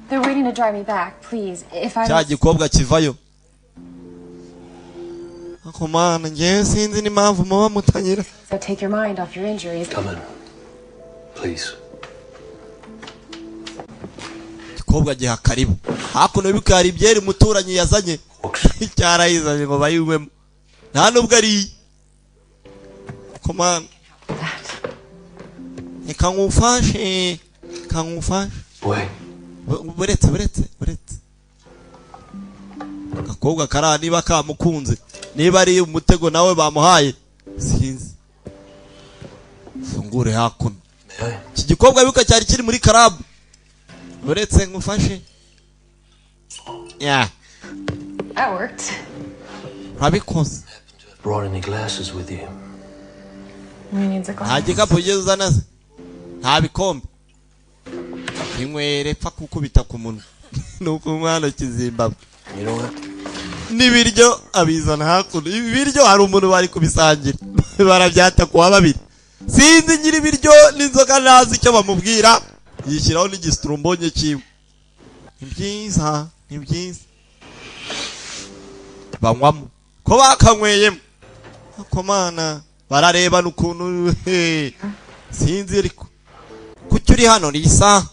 They're waiting to drive me back. Please, if I Cya gikobwa kivayo. Ako mana, ngewe sinzi n'impamvu muba mutagira. So take your mind off your injuries. Come in. Please. Igikobwa giha karibu. Hakuno wibuke hari ibyeri umuturanyi yazanye, cyarayizanye ngo bayinywemo, nta nubwo ari iye. Ako mana, reka nkufashe, reka nkufashe. Wait. Buretse, buretse, buretse. Agakobwa kariya niba kamukunze, niba ari umutego nawe bamuhaye, sinzi. Fungure. Hakuno iki gikobwa bibuka cyari kiri muri club. Buretse nkufashe ya. That worked. Urabikoze. Brought any glasses with you? Who needs a Nta glass? gikapu ugeze uzana se? Nta bikombe. Inywere, pfa kukubita ku munwa nuko umwana kizimbabwe. You know what? N'ibiryo abizana hakuno. Ibi biryo hari umuntu bari kubisangira, barabyata kuwa babiri. Sinzi nyiri ibiryo n'inzoga, ntazi icyo bamubwira. Yishyiraho n'igisitorombonye cyiwe. Ni byiza, ni byiza. Banywamo ko bakanyweyemo. Ako mana, bararebana ukuntu he. Sinzi ariko kuki uri hano, Lisa?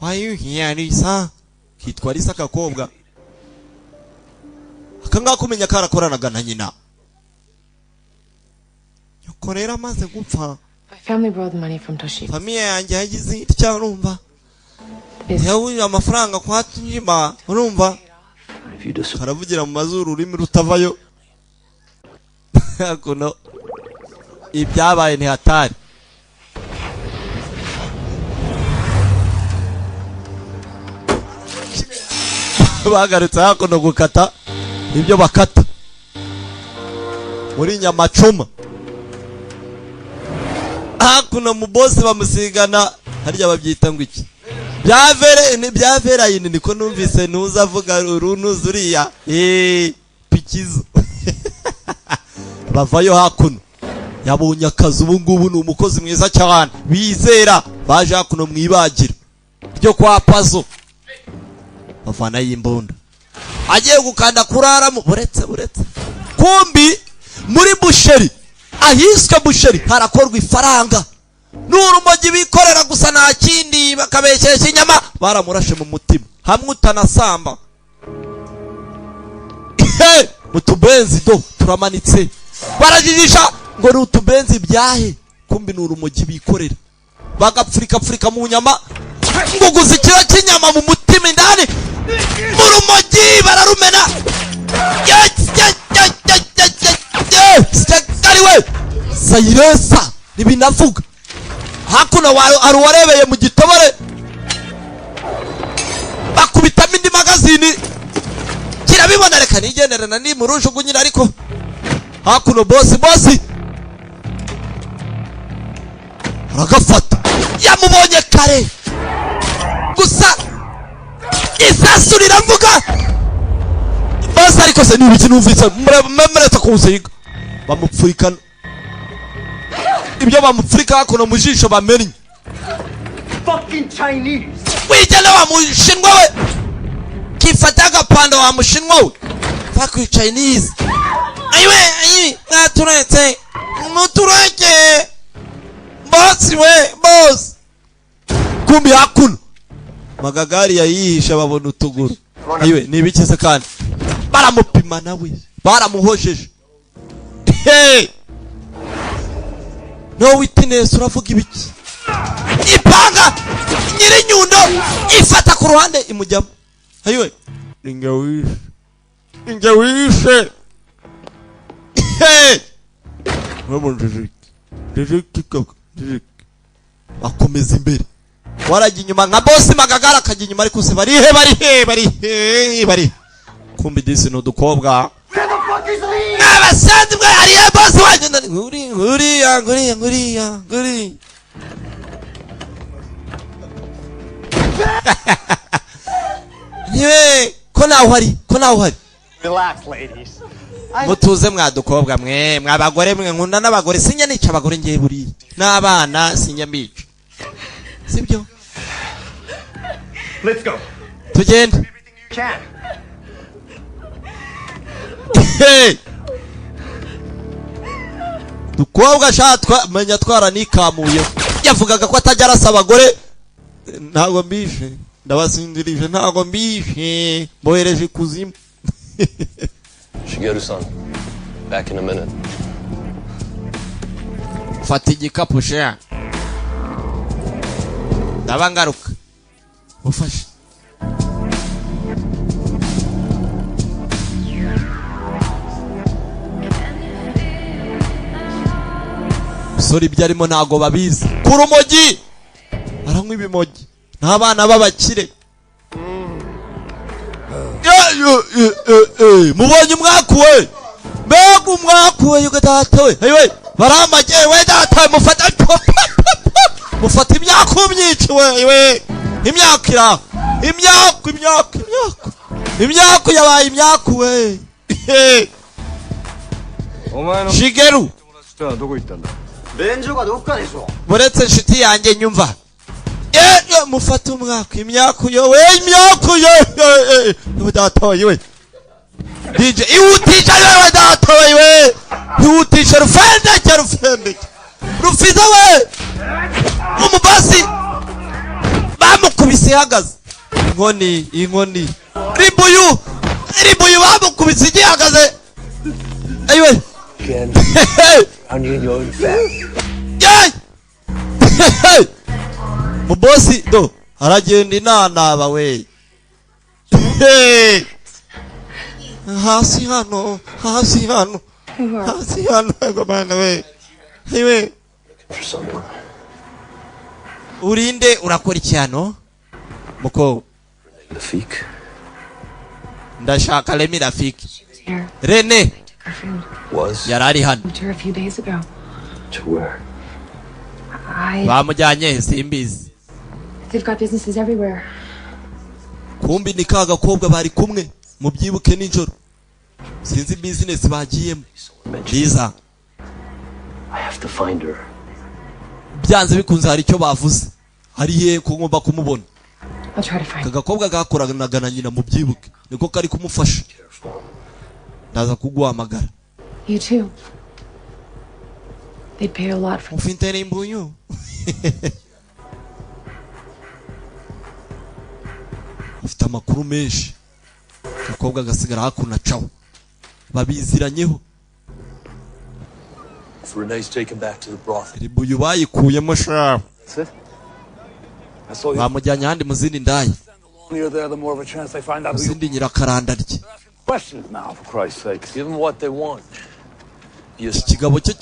Why you here, Lisa? Kitwa Lisa akakobwa aka ngaka, umenya karakoranaga na nyina. Nyoko rero amaze gupfa, My family borrowed money from Toshiba. Famille yanjye yagize itya, urumva, yabuye amafaranga kwa Toshiba, urumva. If you disappear, Karavugira mu mazuru, ururimi rutavayo. Hakuno ibyabaye ntihatari. Bagarutse hakuno gukata ibyo bakata muri nyamacuma. Hakuno mu bosi bamusigana harya babyita ngo iki? Bya vere ni bya verayini, niko numvise. Ntuza avuga urunuza uriya pikizo. Bavayo hakuno, yabonye akazi. Ubu ngubu ni umukozi mwiza cyane bizera. Baje hakuno mu ibagiro ryo kwa Pazo, bavanayo imbunda, agiye gukanda kuraramo. Buretse, buretse. Kumbi muri boucherie, ahiswe boucherie, harakorwa ifaranga n'urumogi bikorera gusa, nta kindi, bakabeshyeshya inyama. Baramurashe mu mutima hamwe utanasamba. He, mu tubenzi do turamanitse, barajijisha ngo ni utubenzi byahe. Kumbi ni urumogi bikorera, bagapfurikapfurika mu nyama, ngo gusa ikiro cy'inyama mu mutima indani mu rumogi bararumena. Ari we sayiresa ntibinavuga. Hakuno hari uwarebeye mu gitobore, bakubitamo indi magazini, kirabibona. Reka nigenderana ni murujugunyira. Ariko hakuno bosi, bosi Aragafata, yamubonye kare gusa isasu riravuga basi. Ariko se niba ikintu numvise muretse kuwusiga, bamupfurika ibyo bamupfurika hakuno mu jisho bamennye. Fucking Chinese! Wigena wa mushinwa we, kifata agapanda wa mushinwa we, fuck you Chinese. Ayiwe, ayi, mwaturetse, mutureke boss we, boss. Kumbi hakuno magagari yayihisha, babona utuguru. Ayiwe, ni ibiki se kandi? Baramupima nawe, baramuhojeje. Hey! No witness, uravuga ibiki? Ipanga nyirinyundo ifata ku ruhande imujyamo. Ayiwe, ninge wishe, ninge wishe. Hey! Bakomeza imbere, warajya inyuma nka bosi, magagara akajya inyuma. Ariko se barihe, barihe, barihe, barihe? Kumbi disi ni udukobwa n'abasanzi mwe. Harihe bosi wanyu? Nguri nguriya nguriya nguriya nguriya. Niwe ko nawe uhari, ko nawe uhari. Relax, ladies. Mutuze mwadukobwa mwe, mwabagore mwe. Nkunda n'abagore, sinya nica abagore ngiye buriya, n'abana sinya mbica, sibyo? Let's go. Tugende. You can. Hey! Dukobwa sha, menya twaranikamuye. Yavugaga ko atajya arasa abagore. Ntabwo mbishe, ndabasinzirije, ntabwo mbishe, mbohereje ikuzimu. Shigeru-san, back in a minute. Fata igikapu sha, ndaba ngaruka ufashe. Musore ibyo arimo ntago babizi. Ku rumogi aranywa ibimogi n'abana b'abakire. Mubonye umwaku we, mbega umwaku we! Yuko data we, ayiwe, baramage we, data we, mufata mufata imyaku myinshi we. Ayiwe, imyaku ira imyaku imyaku imyaku imyaku yabaye imyaku we. お前の Shigeru. 友達ってのはどこ行ったんだ？ 便所かどっかでしょ。 Buretse inshuti yanjye, nyumva. Ye mufate umwaku, imyaku yo we, imyaku yo we, data we we. DJ, ihutisha wewe, data we we, ihutisha rufendeke, rufendeke, rufiza we. Umubasi bamukubise ihagaze inkoni, inkoni ribuyu, ribuyu bamukubise igihagaze. Ayiwe. Again, on your own fat. Yay! Mubosi do aragenda inanaba we. Hey! Hasi hano, hasi hano, hasi hano, ego bana we. Ayiwe. For someone. Urinde, urakora iki hano? Muko Rafik. Ndashaka Remi Rafiki. Here. Rene Her food. Was yari ari hano. Moved her a few days ago. to where? I. Bamujyanye simbizi. They've got businesses everywhere. Kumbi ni ka gakobwa bari kumwe, mubyibuke nijoro. Sinzi business bagiyemo. Liza. I have to find her. Byanze bikunze hari icyo bavuze. Hari he ko ngomba kumubona? I'll try to find Aka gakobwa gakoranaga na nyina, mubyibuke, niko kari kumufasha. Ndaza kuguhamagara. You too. They'd pay a lot for Ufite imbunyu, afite amakuru menshi. Agakobwa gasigara hakuno acaho, babiziranyeho. If Renee's taken back to the brothel. Ribuyu bayikuyemo sha. That's it? I saw you. Bamujyanye ahandi mu zindi ndaya. The longer you're there, the more of a chance they find out Mu who you. zindi nyirakaranda rye. Questions now, for Christ's sake. Give them what they want. Iki kigabo cyo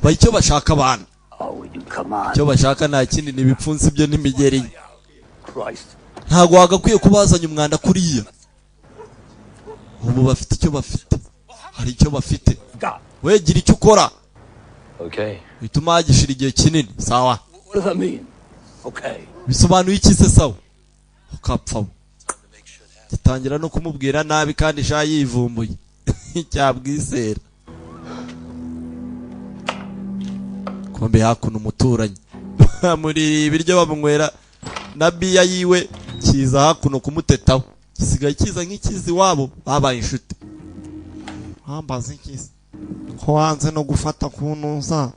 baha icyo bashaka abantu. Oh, will you come on? Icyo bashaka nta kindi, ni ibipfunsi bye n'imigeri ye. Christ. Ntabwo wagakwiye kuba wazanye umwanda kuriya. Ubu bafite icyo bafite, hari icyo bafite. We gira icyo ukora. Okay. Bituma hagishira igihe kinini, sawa? What does that mean? Okay. Bisobanuye iki se? Sawa, ukapfa. Gitangira no kumubwira nabi kandi sha yivumbuye cyabwisera. Kumbe hakuno umuturanyi muri ibiryo bamunywera na biya yiwe, kiza hakuno kumutetaho, gisigaye kiza nk'ikizi wabo babaye inshuti. Ambaza ikizi ko wanze no gufata kunuza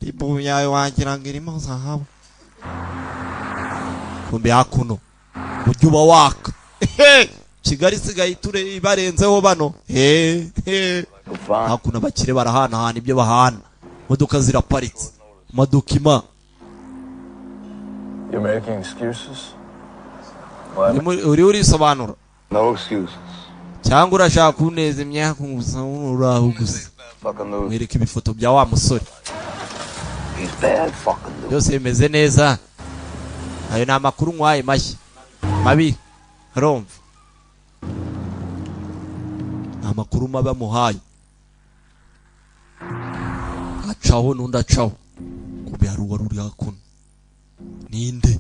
ribu yawe, wagira ngo irimo zahabu. Kumbe hakuno ujya uba waka Kigali isigaye iture ibarenzeho bano. Hakuno abakire barahanahana ibyo bahana, imodoka ziraparitse, amadokima. You're making excuses? Uri urisobanura? No excuses. Cyangwa urashaka kuneza imyaka gusa, uraho gusa? Fucking lose. Mwereka ibifoto bya wa musore. He's bad fucking news. Byose bimeze neza. Ayo ni amakuru nkwaye mashya mabi, arumva ni amakuru mabi amuhaye. Acaho n'undi acaho. Kumbe hari uwari uri hakuno, ninde?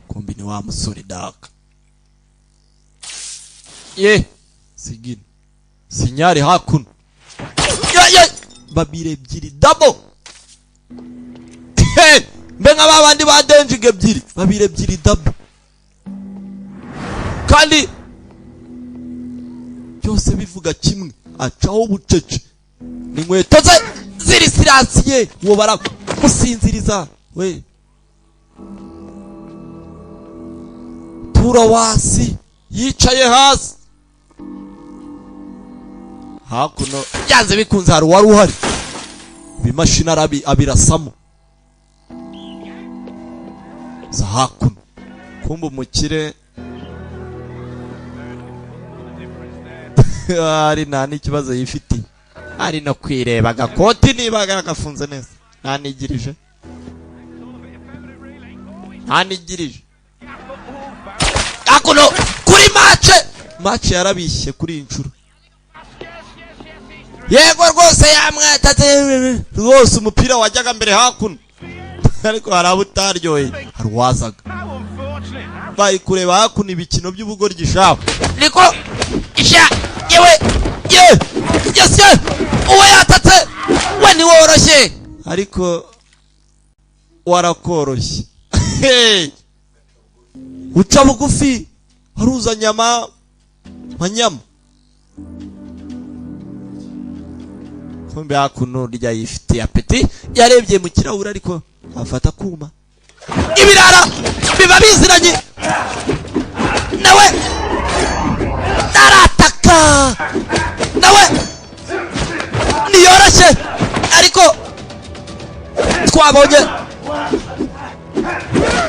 Kumbe ni wa musore daka ye sigina sinyari hakuno. Ye babiri ebyiri double. Hey! Mbe nka babandi ba denjiga ebyiri, babiri ebyiri double, kandi byose bivuga kimwe. Acaho bucece, ni inkweto ze ziri sirasiye. Uwo baramusinziriza we tura wasi yicaye hasi. Hakuno byanze bikunze hari uwari uhari, ibimashini arabi abirasamo za hakuno. Kumba umukire ari nta n'ikibazo yifitiye, ari no kwireba agakoti niba gagafunze neza, ntanigirije ntanigirije. Hakuno kuri match, match yarabishye kuri iyi nshuro. Yego rwose yamwatatse rwose, umupira wajyaga mbere hakuno, ariko hari abo utaryoheye. Hari uwazaga bari kureba hakuno ibikino by'ubugoryi shaho, niko isha yewe ye yes ye uwo yatatse we ntiworoshye, ariko warakoroshye. Hey! Uca bugufi haruza nyama manyama. Kumbe hakuno rya yifitiye appétit, yarebye mu kirahure ariko afata kuma. Ibirara biba biziranye nawe, arataka nawe niyoroshye, ariko twabonye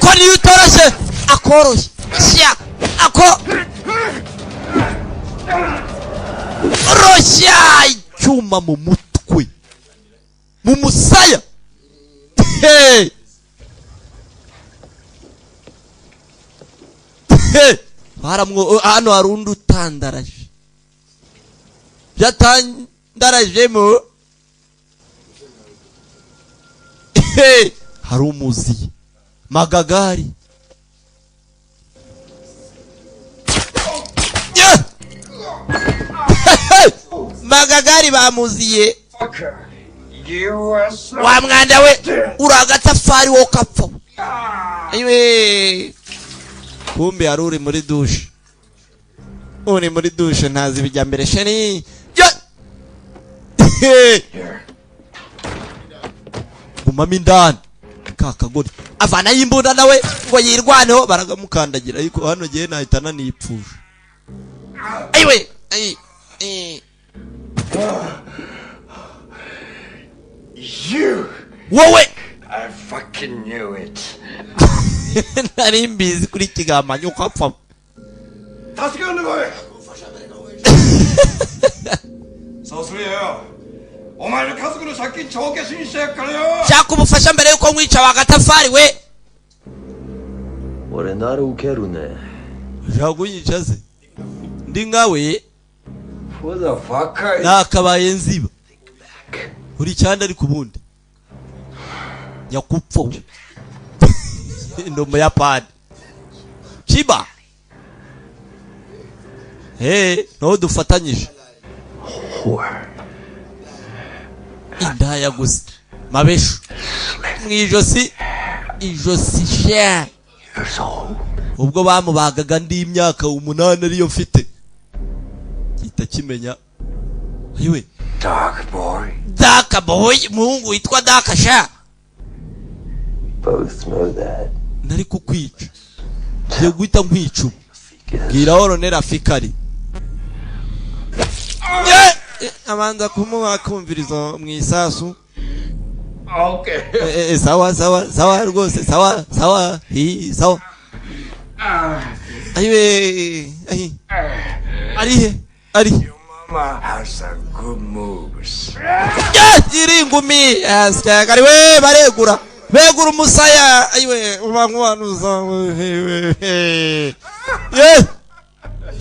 ko niyo utoroshye akoroshye sha ako roshya icyuma mu mutwe, mu musaya. Hey! Hey! Baramwo hano hari undi utandaraje, byatandarajemo. Hey! Hari umuziye magagari. Yeah! Hey! Magagari bamuziye. Wa mwanda we, uri agatafari wo kapfa. Iwe kumbe hari uri muri douche, uri muri douche ntazi ibijya mbere chérie. Yeah! Gumamo indani ka kagore avanayo imbunda nawe ngo yirwaneho, baragamukandagira. Ariko hano ngewe nahita nanipfusha. Ayiwe ayi eh. You! Wowe! I fucking knew it. Nari mbizi kuri kigambanyi ukapfa. 助け呼んでこい。そうするよ。お前の家族の借金帳消しにしてやっからよ。 Shaka ubufasha mbere yuko nkwica wa gatafari we. 俺なら受けるね。 Ushaka kunyica se? Ndi nkawe. Who the fuck are you? Nakabaye nziba uri cyane, ariko ubundi Nyakupfa ndi Umuyapani. Chiba, he naho dufatanyije. Indaya gusa, mabeshu mu ijosi, ijosi sha. Ubwo bamubagaga ndi imyaka 8 ariyo mfite, gihita kimenya. Ayiwe. Dark boy. Daka boy, umuhungu witwa Daka sha. Both know that. Nari kukwica, ngiye guhita nkwica ubu. Bwira Oronera Fikari. Ye! Abanza kumuha akumvirizo mu isasu. Okay. Sawa sawa sawa rwose, sawa sawa, hi sawa. Ayiwe, ayi, ari he ari? Mama has some good moves. Ye, iri ingumi asyagari we, baregura, begura umusaya. Ayiwe, uba nk'uwanuza we. Ye,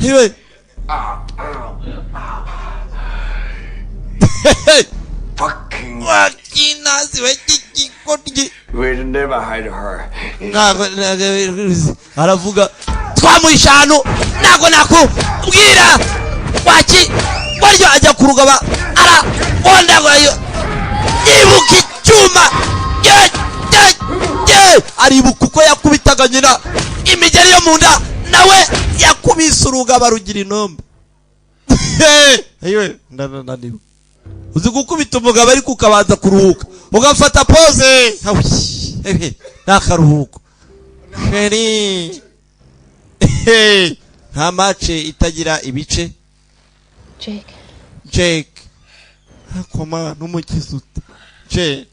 iwe. Fucking. Wakinazi we kikikoti. We'd never hide her. Ntabwo ntabwo aravuga twamuhisha ahantu, ntabwo nakubwira waki waryo. Ajya kurugaba arabondagoyo, yibuka icyuma. Ye ye ye, aribuka uko yakubitaga nyina imigeri yo mu nda, nawe yakubise urugaba rugira inombe. Ayiwe, ndananiwe. Uzi gukubita umugabo ariko ukabanza kuruhuka, ugafata pause. Awi, ehe, n'akaruhuko chéri. Nta mace itagira ibice. Jake. Jake, akoma n'umukiza ute? Je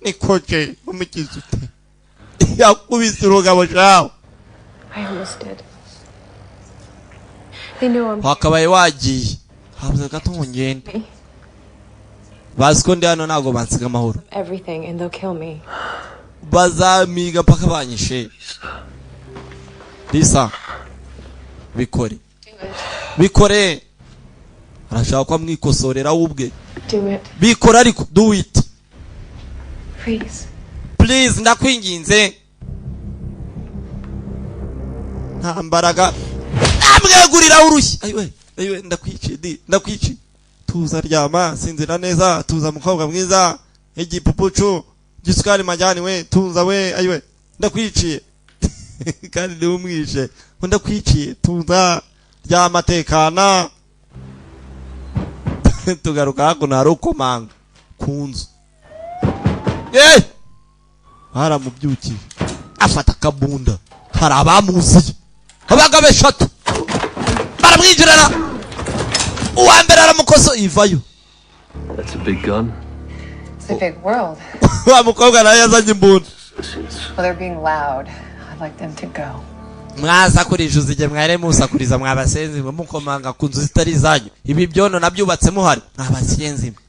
niko je umukiza ute? Yakubise urugabo shawe. I almost did. They know I'm Wakabaye wagiye, habuze gato ngo ngende. me. Bazi ko ndi hano, ntabwo bansiga amahoro. Everything and they'll kill me. Bazamiga mpaka banyishe. Lisa, bikore, bikore. Arashaka ko amwikosorera we ubwe. Do it. Bikore ariko, do it. Please. Please, ndakwinginze. Nta mbaraga, amwegurira urushyi. Ayiwe, ayiwe, ndakwiciye di, ndakwiciye. Tuza, ryama, sinzira neza, tuza mukobwa mwiza, igipupucu gisukari majyani we, tuza we. Ayiwe, ndakwiciye, kandi niwe umwishe ngo ndakwiciye. Tuza, ryama, tekana. Tugaruka hakuno, hari ukomanga ku nzu. Eh, baramubyukiye, afata akabunda. Hari abamuziye, abagabo eshatu baramwinjirana. Uwa mbere aramukoso ivayo. That's a big gun. It's a big world. Wa mukobwa nawe yazanye imbunda. Well, they're being loud. I'd like them to go. Mwasakurije uzige, mware musakuriza, mwabasenzi mwe, mukomanga ku nzu zitari izanyu. Ibi byono nabyubatse muhari, mwabasenzi mwe.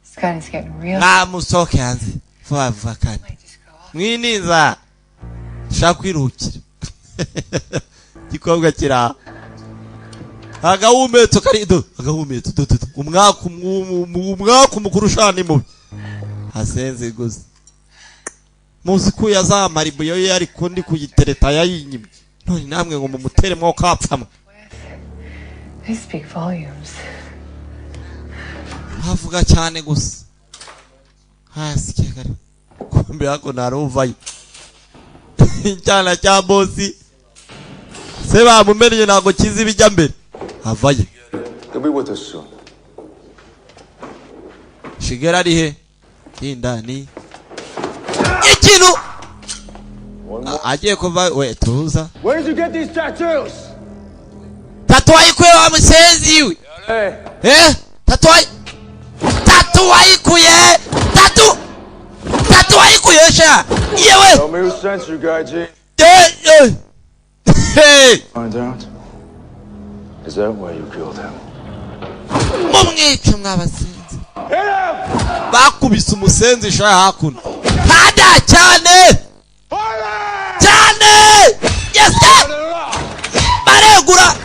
This gun is getting real. Mwamusohoke hanze vuba vuba kandi mwiniza shaka kwiruhukira. Igikobwa kiri agahumetso kari do, agahumetso do do do. Umwaka umwaka mukuru ushana mubi hasenze gusa. Muzi ko yazamara ibuye ye, ariko ndi kuyitereta yayinyimye, none namwe ngo mumutere mwo kapfamwe. They speak volumes. Havuga cyane gusa hasi kigari. Kumbe hako naruvayo icyana cya bosi se bamumenye, ntabwo kizi ibijya mbere, avayo. He'll be with us soon. Shigera ari he? Indani ikintu agiye kuva we, tuza. Where did you get these tattoos? Tattoo wayikuye wa musenzi we? Hey. Eh, tattoo, tattoo wayikuye? Tattoo, tattoo wayikuye sha? Yewe. Tell me who sent you, Gaiji. Eh, eh. Hey. Find out. Is that why you killed him? Mumwice mwabasenzi. Bakubise umusenzi sha hakuno hada cyane cyane. Yes, baregura.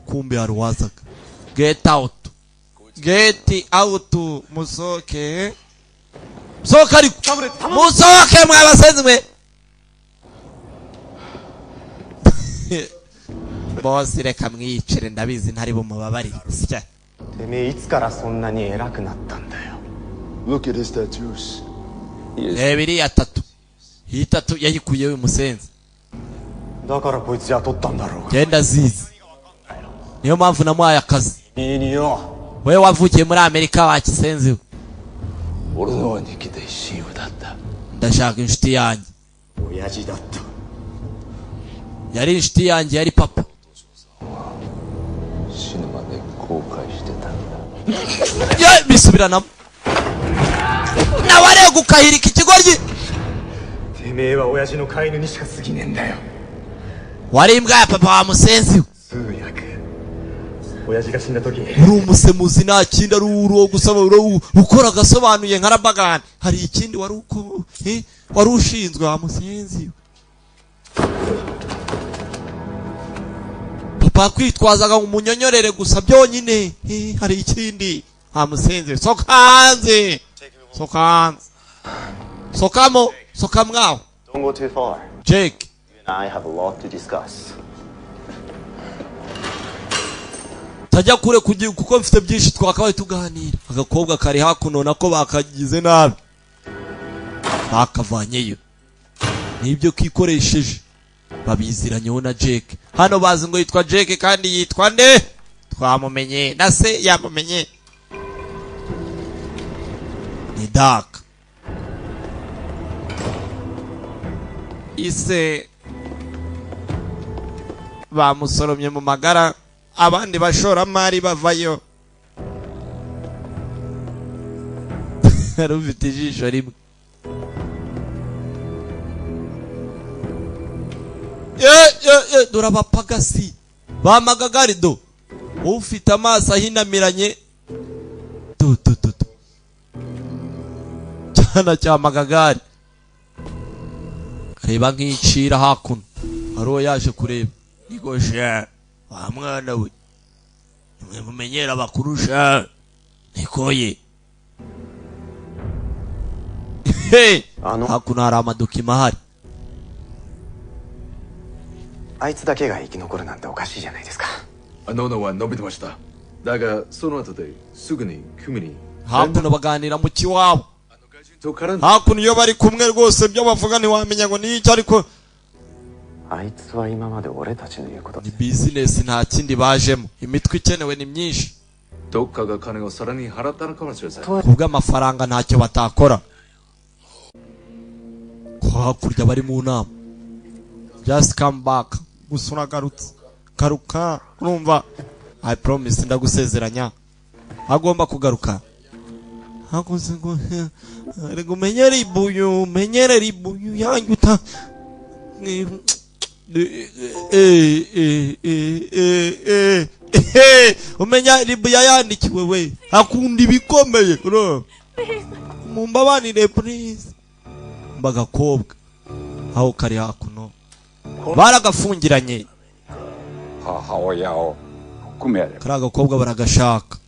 Kumbe hari uwazaga. Get out, get out, musoke. Sohoka ariko, musohoke mwabasenzi mwe. Bosi, reka mwiyicire, ndabizi ntari bumubabarire, sya. てめえいつからそんなに偉くなったんだよ。 Look at his tattoos. Reba iriya tattoo, iyi tattoo yayikuye uyu musenzi. だからこいつ雇ったんだろうが。 Genda zizi, niyo mpamvu namuhaye akazi. いいによ。 Wowe wavukiye muri Amerika, wa kisenzi we. 俺の兄貴で親友だった。 Ndashaka inshuti yanjye. 親父だった。 Yari inshuti yanjye, yari papa. 死ぬまで後悔してたんだ。 Ye, bisubiranamo, nawe arega ukahirika ikigoryi. てめえは親父の飼い犬にしか過ぎねえんだよ。 Wari imbwa ya papa, wa musenzi we. 通訳。親父が死んだ時、 Uri umusemuzi, nta kindi, ari uri gusaba uri ukora agasobanuye nka rabagani. Hari ikindi wari uko wari ushinzwe, wa musenzi we? Papa kwitwazaga ngo umunyonyorere gusa byonyine. Hari ikindi, wa musenzi we? Soka hanze, soka hanze, sokamo, soka mwaho. Don't go too far. Jake. You and I have a lot to discuss. Tajya kure kugira kuko mfite byinshi twakabaye tuganira. Agakobwa kari hakuno nako bakagize nabi, bakavanyeyo nibyo kikoresheje. Babiziranyeho na Jake hano, bazi ngo yitwa Jake kandi yitwa nde? Twamumenye na se yamumenye, ni Dark. Ise bamusoromye mu magara, abandi bashoramari bavayo. Yari ufite ijisho rimwe. Ye ye ye, dore abapagasi bamagagari, do ufite amaso ahinamiranye, tu tu tu tu, cyana cya magagari kareba nk'icira. Hakuno hari uwo yaje kureba. Niko sha, wa mwana we, nimwe mumenyera abakuru sha, nikoye. Hey, hakuno hari amadokima ahari. あいつだけが生き残るなんておかしいじゃないですか。 あののは伸びてました。だがその後ですぐに組に Hakuno baganira mu kiwabo. と絡んで Hakuno iyo bari kumwe rwose, ibyo bavuga ntiwamenya ngo ni iki, ariko あいつは今まで俺たちの言うこと ni bizinesi, nta kindi bajemo. Imitwe ikenewe ni myinshi. どっかが金をさらに払ったのかもしれません。 Kubw'amafaranga ntacyo batakora. Ko hakurya bari mu nama. Just come back, gusa uragarutse, garuka, urumva? I promise, ndagusezeranya, agomba kugaruka. Hakuze ngo reka umenyere ibuyu, umenyere ibuyu yanyu uta umenya ribu yayandikiwe we, akunda ibikomeye, urumva? Mumbabanire please. Mbagakobwa aho kari hakuno baragafungiranye. 母親を含め Kari agakobwa baragashaka.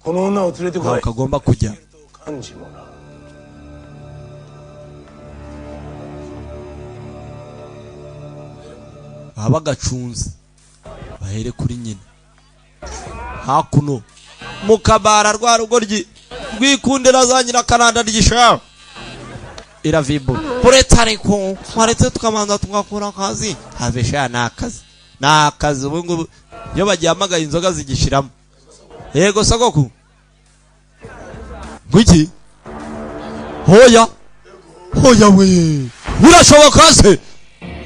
この女を連れてこ Ntaho い。 kagomba kujya. 幹事もな。 Baba bagacunze, bahere kuri nyina. Hakuno mu kabara, rwa rugoryi rwikundira za nyirakaranda ryishaho iravibu uretse, ariko waretse tukabanza tugakora akazi. Have sha, ni akazi, ni akazi. Ubu ngubu iyo bagihamagaye inzoga zigishiramo. Yego sogoku, ngwiki? Hoya hoya we, birashoboka se?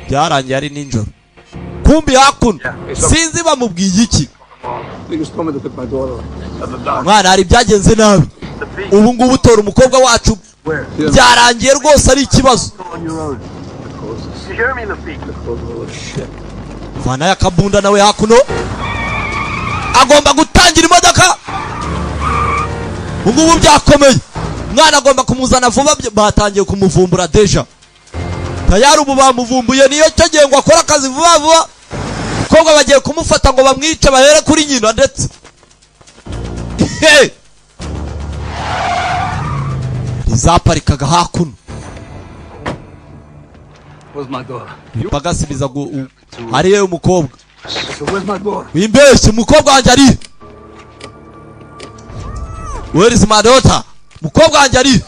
Byarangiye ari nijoro. Kumbi hakuno sinzi bamubwiye iki. They just told me to pick my daughter up at the dock. Mwana, hari ibyagenze nabi. Ubu ngubu utora umukobwa wacu, byarangiye rwose ari ikibazo. On your own. You hear me, Lafitte? Shit. Vanayo akabunda nawe. Hakuno agomba gutangira imodoka. Ubu ngubu byakomeye, umwana agomba kumuzana vuba. Batangiye kumuvumbura déjà, tayari ubu bamuvumbuye. Niyo cyo gihe ngo akore akazi vuba vuba. Umukobwa bagiye kumufata ngo bamwice, bahere kuri nyina ndetse. Hey! Izaparikaga hakuno. Where's my daughter? Bagasubiza hariyo umukobwa. So where's my daughter? Wimbeshye, umukobwa wanjye ari? Where is my daughter? Umukobwa wanjye ari?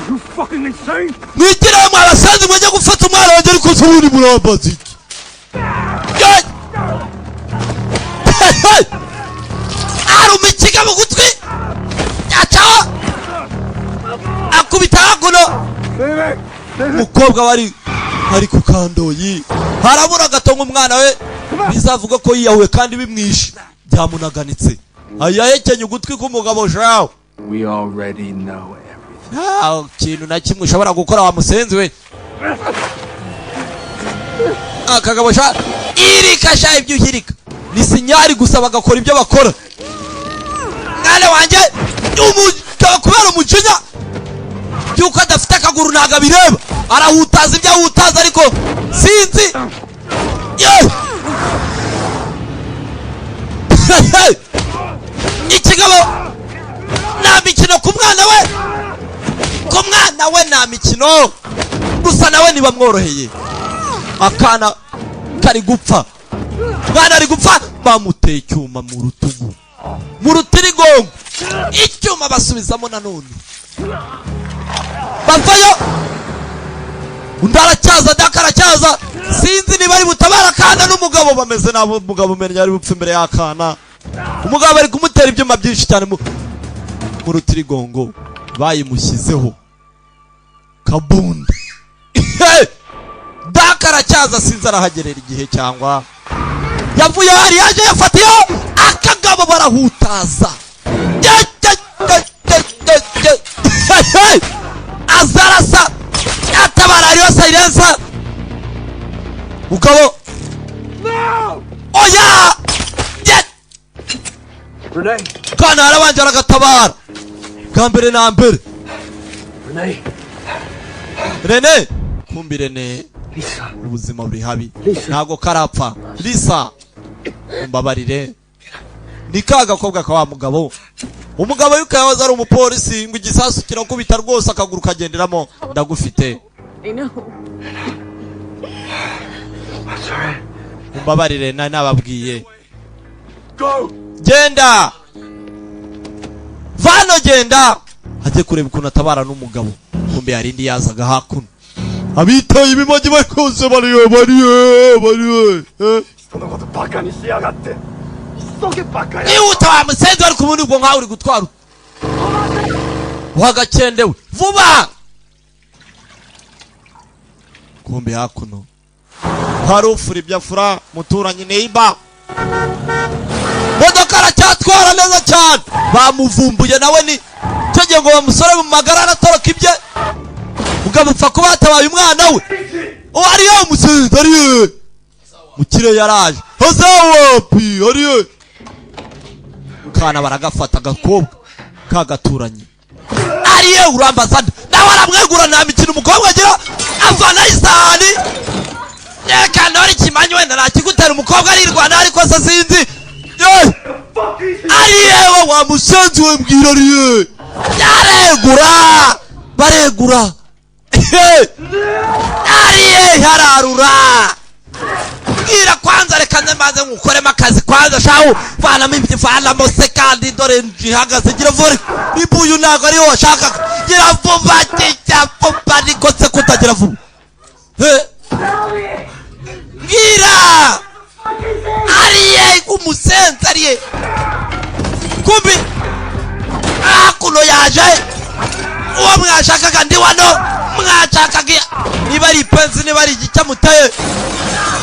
You fucking insane! Mwigire mwabasanze mujye gufata umwana wanjye, ariko se ubundi murambaza iki? Hey! Hey! Aruma ikiga mu gutwi, acaho akubita hakuno. Umukobwa wari ari ku kandoyi, harabura gato ngo umwana we bizavuga ko yiyahuye kandi bimwishe, byamunaganitse. Ayahekenye ugutwi k'umugabo shawe. We already know everything. Nta kintu na kimwe ushobora gukora wa musenzi we. Akagabo sha irika sha, ibyo uhirika ni sinyari gusa, bagakora ibyo bakora. Mwana wanjye umugabo kubera umujinya by'uko adafite akaguru ntabwo abireba, arahutaza ibyo ahutaza, ariko sinzi. Ye! Ikigabo nta mikino ku mwana we, ku mwana we nta mikino. Gusa nawe ntibamworoheye, akana kari gupfa, mwana ari gupfa. Bamuteye icyuma mu rutugu, mu rutirigongo, icyuma basubizamo nanone, bavayo. Undi aracyaza, daka aracyaza, sinzi niba ari butabara akana n'umugabo bameze nabi. Umugabo umenya ari bupfe imbere y'akana. Umugabo ari kumutera ibyuma byinshi cyane mu rutirigongo, bayimushyizeho kabunda. Daka aracyaza, sinzi arahagerera igihe cyangwa yavuye hari yaje yafatiyeho akagabo, barahutaza. Azarasa atabara, hariyo silencer. Mugabo oya. Renee! Kana arabanje aragatabara bwa mbere na mbere. Renee! Rene, kumbi Rene Lisa! Ubuzima buri habi, Lisa. Ntabwo karapfa. Lisa, umbabarire, ni ka gakobwa ka wa mugabo. Umugabo yuko yahoze ari umupolisi, ngo igisasu kirakubita rwose akaguru kagenderamo. Ndagufite. I know. I'm sorry. Umbabarire, nari nababwiye. Go! Genda vano, genda ajye kureba ukuntu atabara n'umugabo. Kumbe hari indi yazaga hakuno, abitaye ibimogi bakose bariyo bariyo bariyo eh. 人のことバカにしやがって。急げバカ野郎。 Yihuta wa musenzi, wari kumwe ubwo nkawe uri gutwara wagakendewe vuba. Kumbe hakuno hari ufura ibyo afura, muturanyi neiba modoka aracyatwara neza cyane. Bamuvumbuye nawe, ni cyo gihe ngo bamusore mu magara aratoroka ibye. Mugabo upfa kuba yatabaye umwana we. Uwo ariyo umusenzi ariye mukire yaraje wapi ariye kana, baragafata agakobwa kagaturanyi. Ariye urambaza nde? Nawe aramwegura, nta mikino umukobwa agira, avanaho isahani. Reka ntore ikimanyi, wenda ntakigutera. Umukobwa arirwana, ariko se sinzi. Ye! Ariye we wa musenzi we, mbwira ariye. Yaregura, baregura. Ariye hararura, mbwira kwanza, reka nze nkukoremo akazi kwanza shahu, vanamo ibyo vanamo se kandi dore njihagaze. Gira vuba, ibuyu ntabwo ariyo washakaga. Gira vuba, kijya vuba, ariko se kutagira vuba? Eh? Mbwira ariye umusenzi ariye. Kumbi hakuno yaje uwo mwashakaga, ndi wano mwashakaga. Niba ari ipensi, niba ari igicyamuteye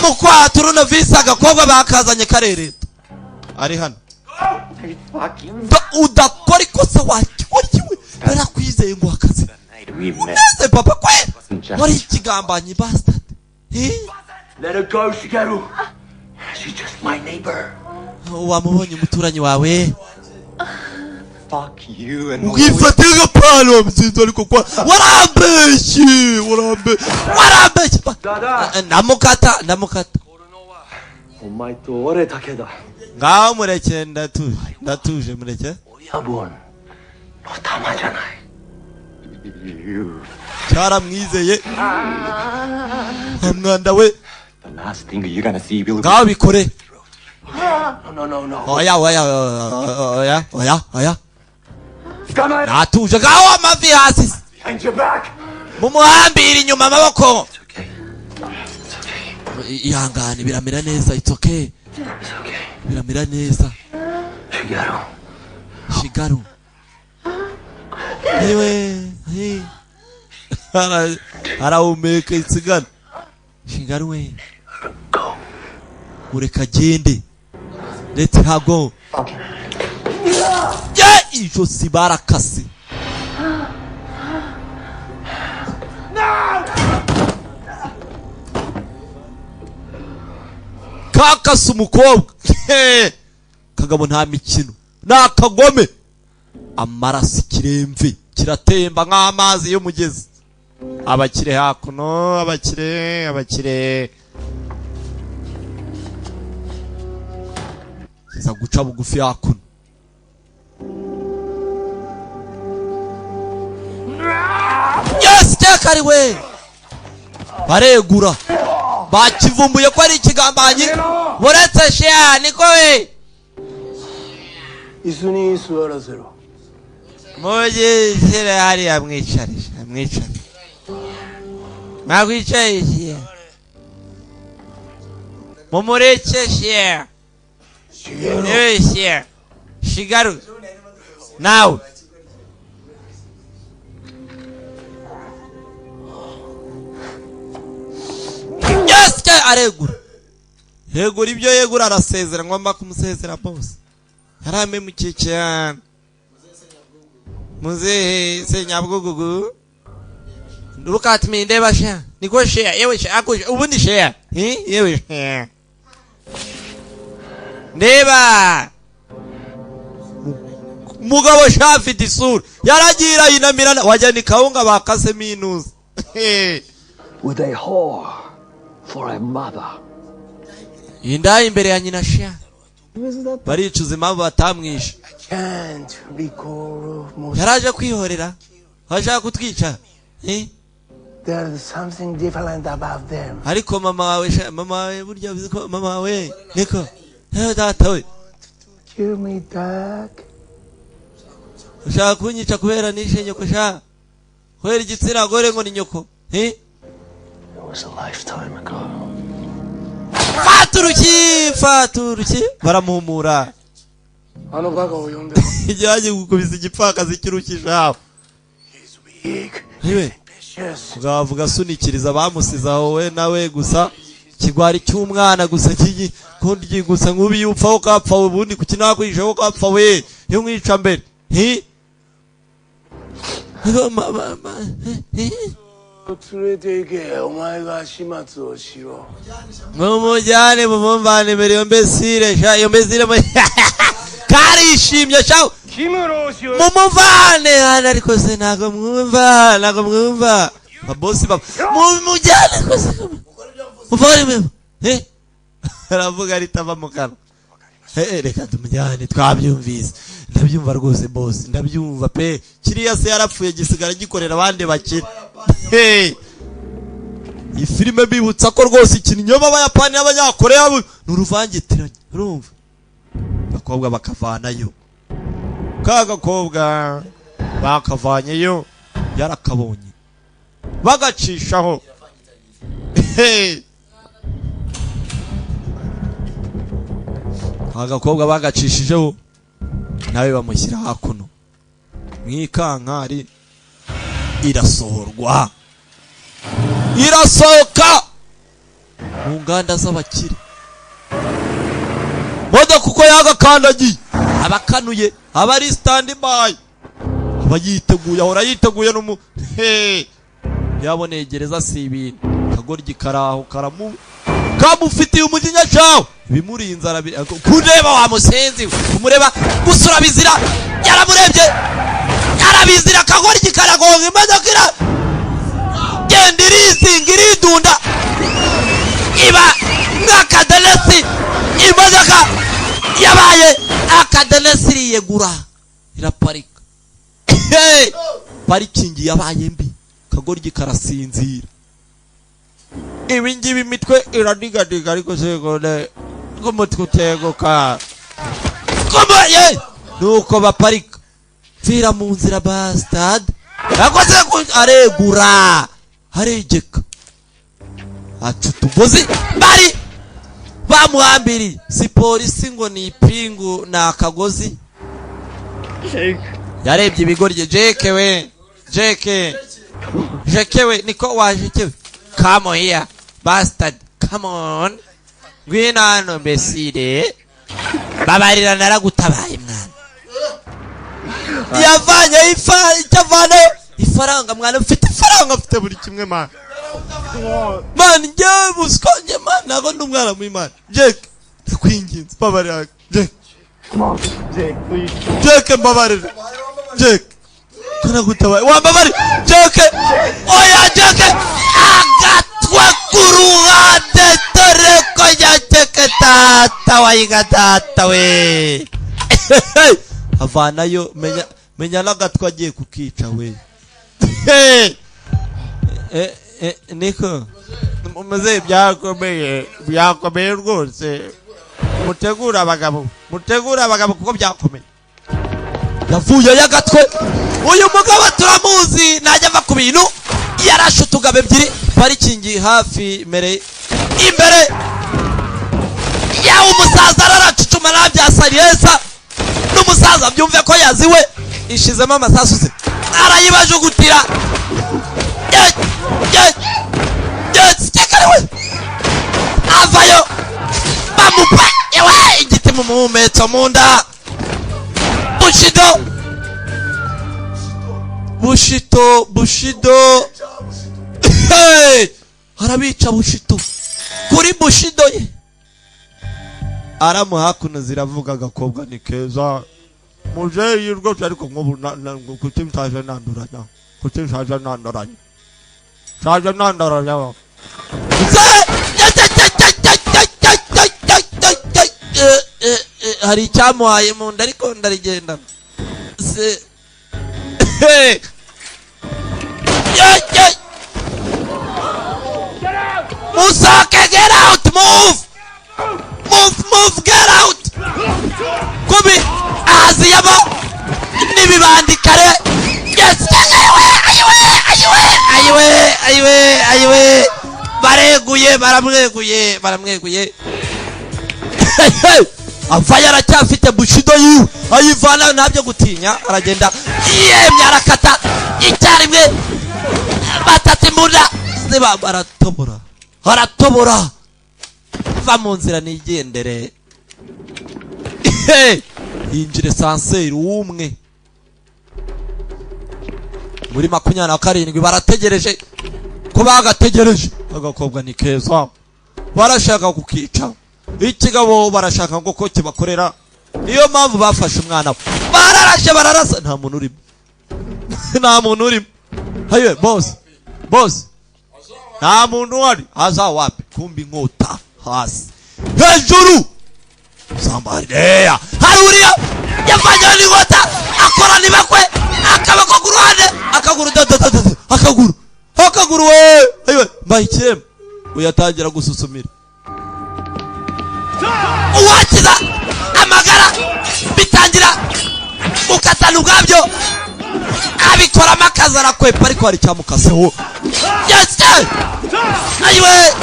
mu kwaha, turunovisi agakobwa bakazanye karereta ari hano. Udakora ikosa wakigoryiwe, narakwizeye ngo akazi uneze papa kwe, wari ikigambanyi bastard. Eh? Let her go, Shigeru. She's just my neighbor. Wamubonye umuturanyi wawe. Fuck you and Ugifate agapano wa msinzi, ariko kwa warambeshye, warambe warambeshye. Ndamukata, ndamukata. お前と俺だけだ。 Ngaho mureke, ndatuje, ndatuje, mureke. 親分の玉じゃない。You. Cyaramwizeye nta mwanda we. The last thing you're gonna see will be Ngaho bikore. No, no, no, no. Oya, oya, oya, oya, oya, natuje. Ngaho amavi hasi. Behind your back. Mumuhambire inyuma amaboko. Ihangane, biramera neza. It's okay, biramera neza. Shigeru. Shigaru yewe, hey. Arahumeka itsigana. Shigaru we, mureka agende. Let her go. Ye, ijosi barakase. Kakase umukobwa. Kagabo nta mikino, ni akagome. Amaraso, ikiremve kiratemba nk'amazi y'umugezi. Abakire hakuno, abakire, abakire kiza guca bugufi hakuno. Yes, cyakari we, baregura, bakivumbuye ko ari ikigambanyi. Buretse shia niko we. 椅子に座らせろ。 Mujye hariya, mwicare, mwicare, mwakwicaye shia, mumureke shia yewe shia. Shigaru nawe. Yes, aregura, yegura ibyo yegura, arasezera. Ngomba kumusezera bose, yaramemukiye cyane muzehe Senyabwogugu. Look at me, ndeba sha, niko share yewe sha ako ubundi share, eh, yewe share, ndeba mugabo sha afite isura yaragira yinamirana, wajya ni kawunga bakasemo inuza. With a whore for a mother. Indaya imbere ya nyina sha. Baricuza impamvu batamwishe. Can't recall most. Yaraje kwihorera, ashaka kutwica, eh? There is something different about them. Ariko mama wawe sha, mama wawe burya uzi ko mama wawe niko, eh, data we. Kill me, Doc. Ushaka kunyica kubera nishe nyoko sha, kubera igitsina gore ngo ni nyoko, eh? It was a lifetime ago. Fata uruki, fata uruki, baramuhumura. あのバカを呼んで。 Ijyaje gukubisa igipfakazi cy'uruki shaho. Yewe, bwavuga asunikiriza bamusize aho we nawe gusa kigwari cy'umwana gusa kigi kundi gusa nk'ubi yupfaho kapfa ubundi kuki nakwishaho kapfa we iyo mwica mbere hi. Ma, 連れて行け。お前が始末をしろ。 Mumujyane, mumumvane mbere iyo mbesire sha, iyo mbesire karishimye sha. キムロ氏を Mumuvane hano. Ariko se ntabwo mwumva, ntabwo mwumva babosi baba mumujyane kose muvane mwe, eh, aravuga ritava mu kanwa. Eh, reka tumujyane, twabyumvise. Ndabyumva rwose boss, ndabyumva pe. Kiriya se yarapfuye gisigara gikorera abandi bakire. Hey, iyi filime bibutsa ko rwose ikinyoma abayapani n'abanyakoreya ni uruvangitiranye. Urumva abakobwa bakavanayo ka gakobwa bakavanyeyo yarakabonye bagacishaho. Hey! Agakobwa bagacishijeho nawe bamushyira hakuno mu ikankari, irasohorwa, irasohoka mu nganda z'abakire. Modoka uko yagakandagiye abakanuye aba ari stand by, aba yiteguye, ahora yiteguye n'umu. Hey! Yaboneye gereza si ibintu. Kagoryi karaho karamu kamufitiye umujinya cawe ibimurinze arabi kureba wa musenzi we, kumureba gusa urabizira. Yaramurebye arabizira. Kagoryi karagonga imodoka, ira genda irizinga, iridunda, iba nk'akadenesi. Imodoka yabaye akadenesi, iriyegura, iraparika. Hey! Parikingi yabaye mbi, kagoryi karasinzira. Ibi ngibi imitwe iradigadika, ariko segone ng'umutwe uteguka ye nuko baparika. Pfira mu nzira, bastard. Yakoze aregura, aregeka, aca utugozi bari bamuhambiriye. Si polisi ngo ni ipingu, ni akagozi. Yarebye ibigoryi. Jeke we, Jeke, Jeke we, niko waje we. Come here, bastard, come on, ngwino hano. Mbesire babarira, naragutabaye mwana. Yavanye ifa, icyo avanayo ifaranga. Mwana, mfite ifaranga, mfite buri kimwe, man. Man, njyewe buswa njye, man, ntabwo ndi umwana mubi, man. Jake, ndakwinginze, babarira Jake. Jake, please. Jake, mbabarira Jake, ko nagutabaye, wambabarira Jake? Oya Jake, agatwe ku ruhande, dore ko ya Jake tata wayiga tata we avanayo. Menya menya n'agatwe agiye kukica we. Niko muzehe, byakomeye, byakomeye rwose. Mutegure abagabo, mutegure abagabo kuko byakomeye. Yavuye y'agatwe. Uyu mugabo turamuzi, ntajya ava ku bintu. Yarashe utugabo ebyiri. Parikingi hafi mbere imbere yawe, umusaza araracucuma ntabyasariyesa n'umusaza byumve ko yaziwe. Ishizemo amasasu se, arayibajugutira. Ye, ye, ye, sikekariwe avayo, bamupa ewe igiti mu muhumetso mu nda. Bushido, Bushito, Bushido. Hey! Arabica Bushito kuri Bushido ye aramu hakuno. Ziravuga, agakobwa ni keza muzeyi rwose, ariko nk'ubu kuki nshaje nanduranya? Kuki nshaje nanduranya? Nshaje nanduranya. Hari icyamuhaye mu nda, ariko ndarigendana se. Hey! Ye, ye! Musohoke, get out, move, move, move, get out. Kubi ahaziyamo n'ibibandi kare. Yes, ayiwe, ayiwe, ayiwe, ayiwe, ayiwe, ayiwe! Bareguye, baramweguye, baramweguye. Avayo aracyafite bushido yiwe, ayivana ntabyo gutinya, aragenda yemye, arakata icyarimwe batata imbunda ziba, baratobora, aratobora. Va mu nzira nigendere. Yinjire ascenseur w'umwe muri 27. Barategereje ko bagategereje. Agakobwa ni keza, barashaka kukica. Ikigabo barashaka ngo ko kibakorera, niyo mpamvu bafashe umwana we. Bararashe, bararasa, nta muntu urimo, nta muntu urimo. Hayiwe boss, boss, nta muntu uhari. Haza wapi? Kumbi inkota hasi hejuru sambareya. Hari uriya yavanyeho n'inkota, akora nibakwe akaboko ku ruhande, akaguru dadadada, akaguru, akaguru we. Ayiwe, mbaye ikirema. Uyu atangira gususumira. Uwakiza amagara bitangira gukatana ubwabyo, abikoramo akazi, arakwepa, ariko hari icyamukaseho. Yes! Ayiwe,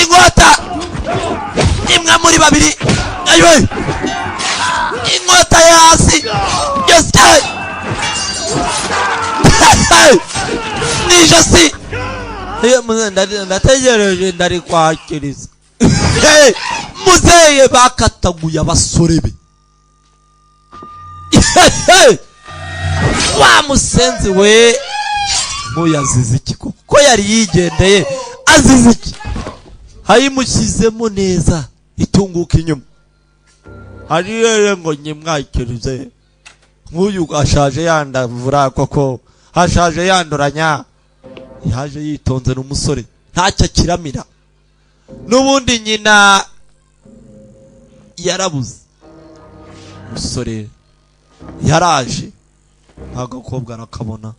inkota imwe muri babiri. Ayiwe, inkota yo hasi. Yes! Ni ijosi. Ndategereje, ndari kwakiriza muzehe. Bakataguye abasore be. Wa musenzi we, nk'uyu azize iki koko? Ko yari yigendeye, azize iki? Ayimushyizemo neza, itunguka inyuma hari rero ngo nyimwakirize. Nk'uyu ashaje yandavura koko, ashaje yanduranya. Yaje yitonze, ni umusore, ntacyo akiramira. N'ubundi nyina yarabuze. Umusore yaraje. Agakobwa arakabona,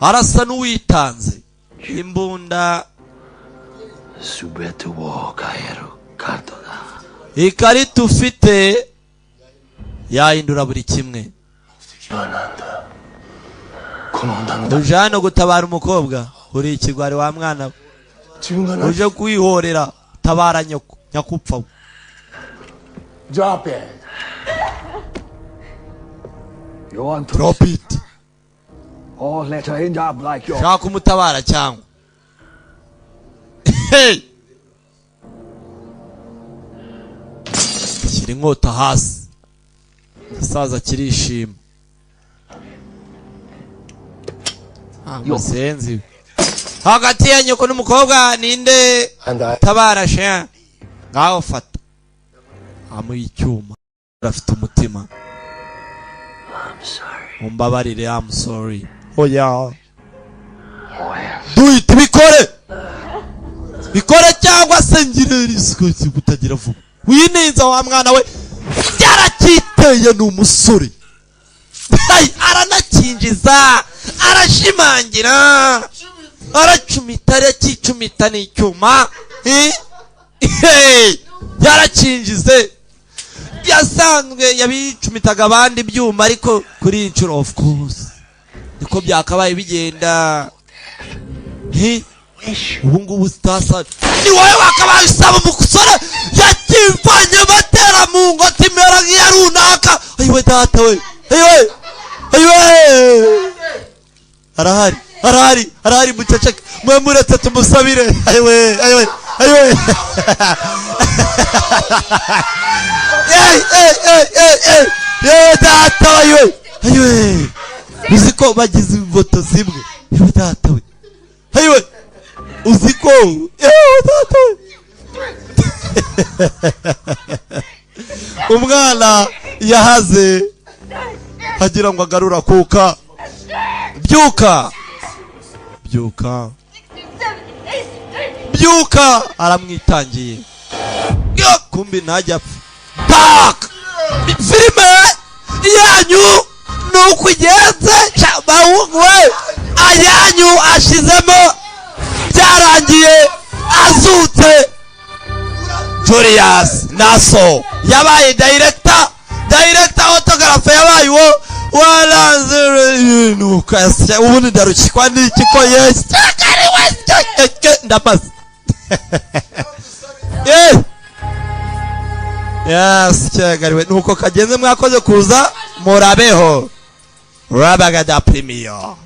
arasa n'uwitanze imbunda. 全てを変えるカードだ。 Ikarita ufite yahindura buri kimwe. この女の Uje hano gutabara umukobwa, uri ikigwari wa mwana we. 自分が何 Uje kwihorera, tabara nyoko nyakupfa we. Drop it. You want to Drop it or let her end up like your Shaka umutabara cyangwa? Hey! Shyira inkota hasi. Igisaza kirishima. Ah, musenzi, hagati ya nyoko n'umukobwa ninde tabara sha? Ngaho fata. Amuha icyuma. Afite umutima. Umbabarire, I'm sorry. Oya, do it, bikore, bikore cyangwa se ngire risiko kutagira vuba. Wininza wa mwana we, byaracyiteye, ni umusore. Ay, aranakinjiza, arashimangira, aracumita, arakicumita n'icyuma. Eh? Hey! Yarakinjize. Yasanzwe yabicumitaga abandi ibyuma, ariko kuri iyi nshuro, of course, niko byakabaye bigenda. He? Ubu ngubu sitasa ni wowe wakabaye usaba. Umusore yakivanye batera mu ngoti imera nk'iya runaka. Ayiwe data we, ayiwe, ayiwe, arahari, arahari, arahari. Muceceke mwe, muretse tumusabire. Ayiwe, ayiwe, ayiwe. Ey, ey, ey, ey, ey, yewe data, ayiwe, ayiwe. Uzi ko bagize imbuto zimwe? Yewe data we, ayiwe. Uzi ko, yewe data we, umwana yahaze agira ngo agarure akuka. Byuka, byuka, byuka. Aramwitangiye. Yo, kumbi ntajya apfa. Tak, filime yanyu nuko igenze. Sha, bahungu we, ayanyu ashizemo, byarangiye azutse. Julius Naso yabaye director, director autographe yabaye uwo waranze nuko ubundi ndarukikwa n'iki ko Yesu ndamaze. Yes, cyagariwe nuko kagenze. Mwakoze kuza, murabeho. Rabagada Premio.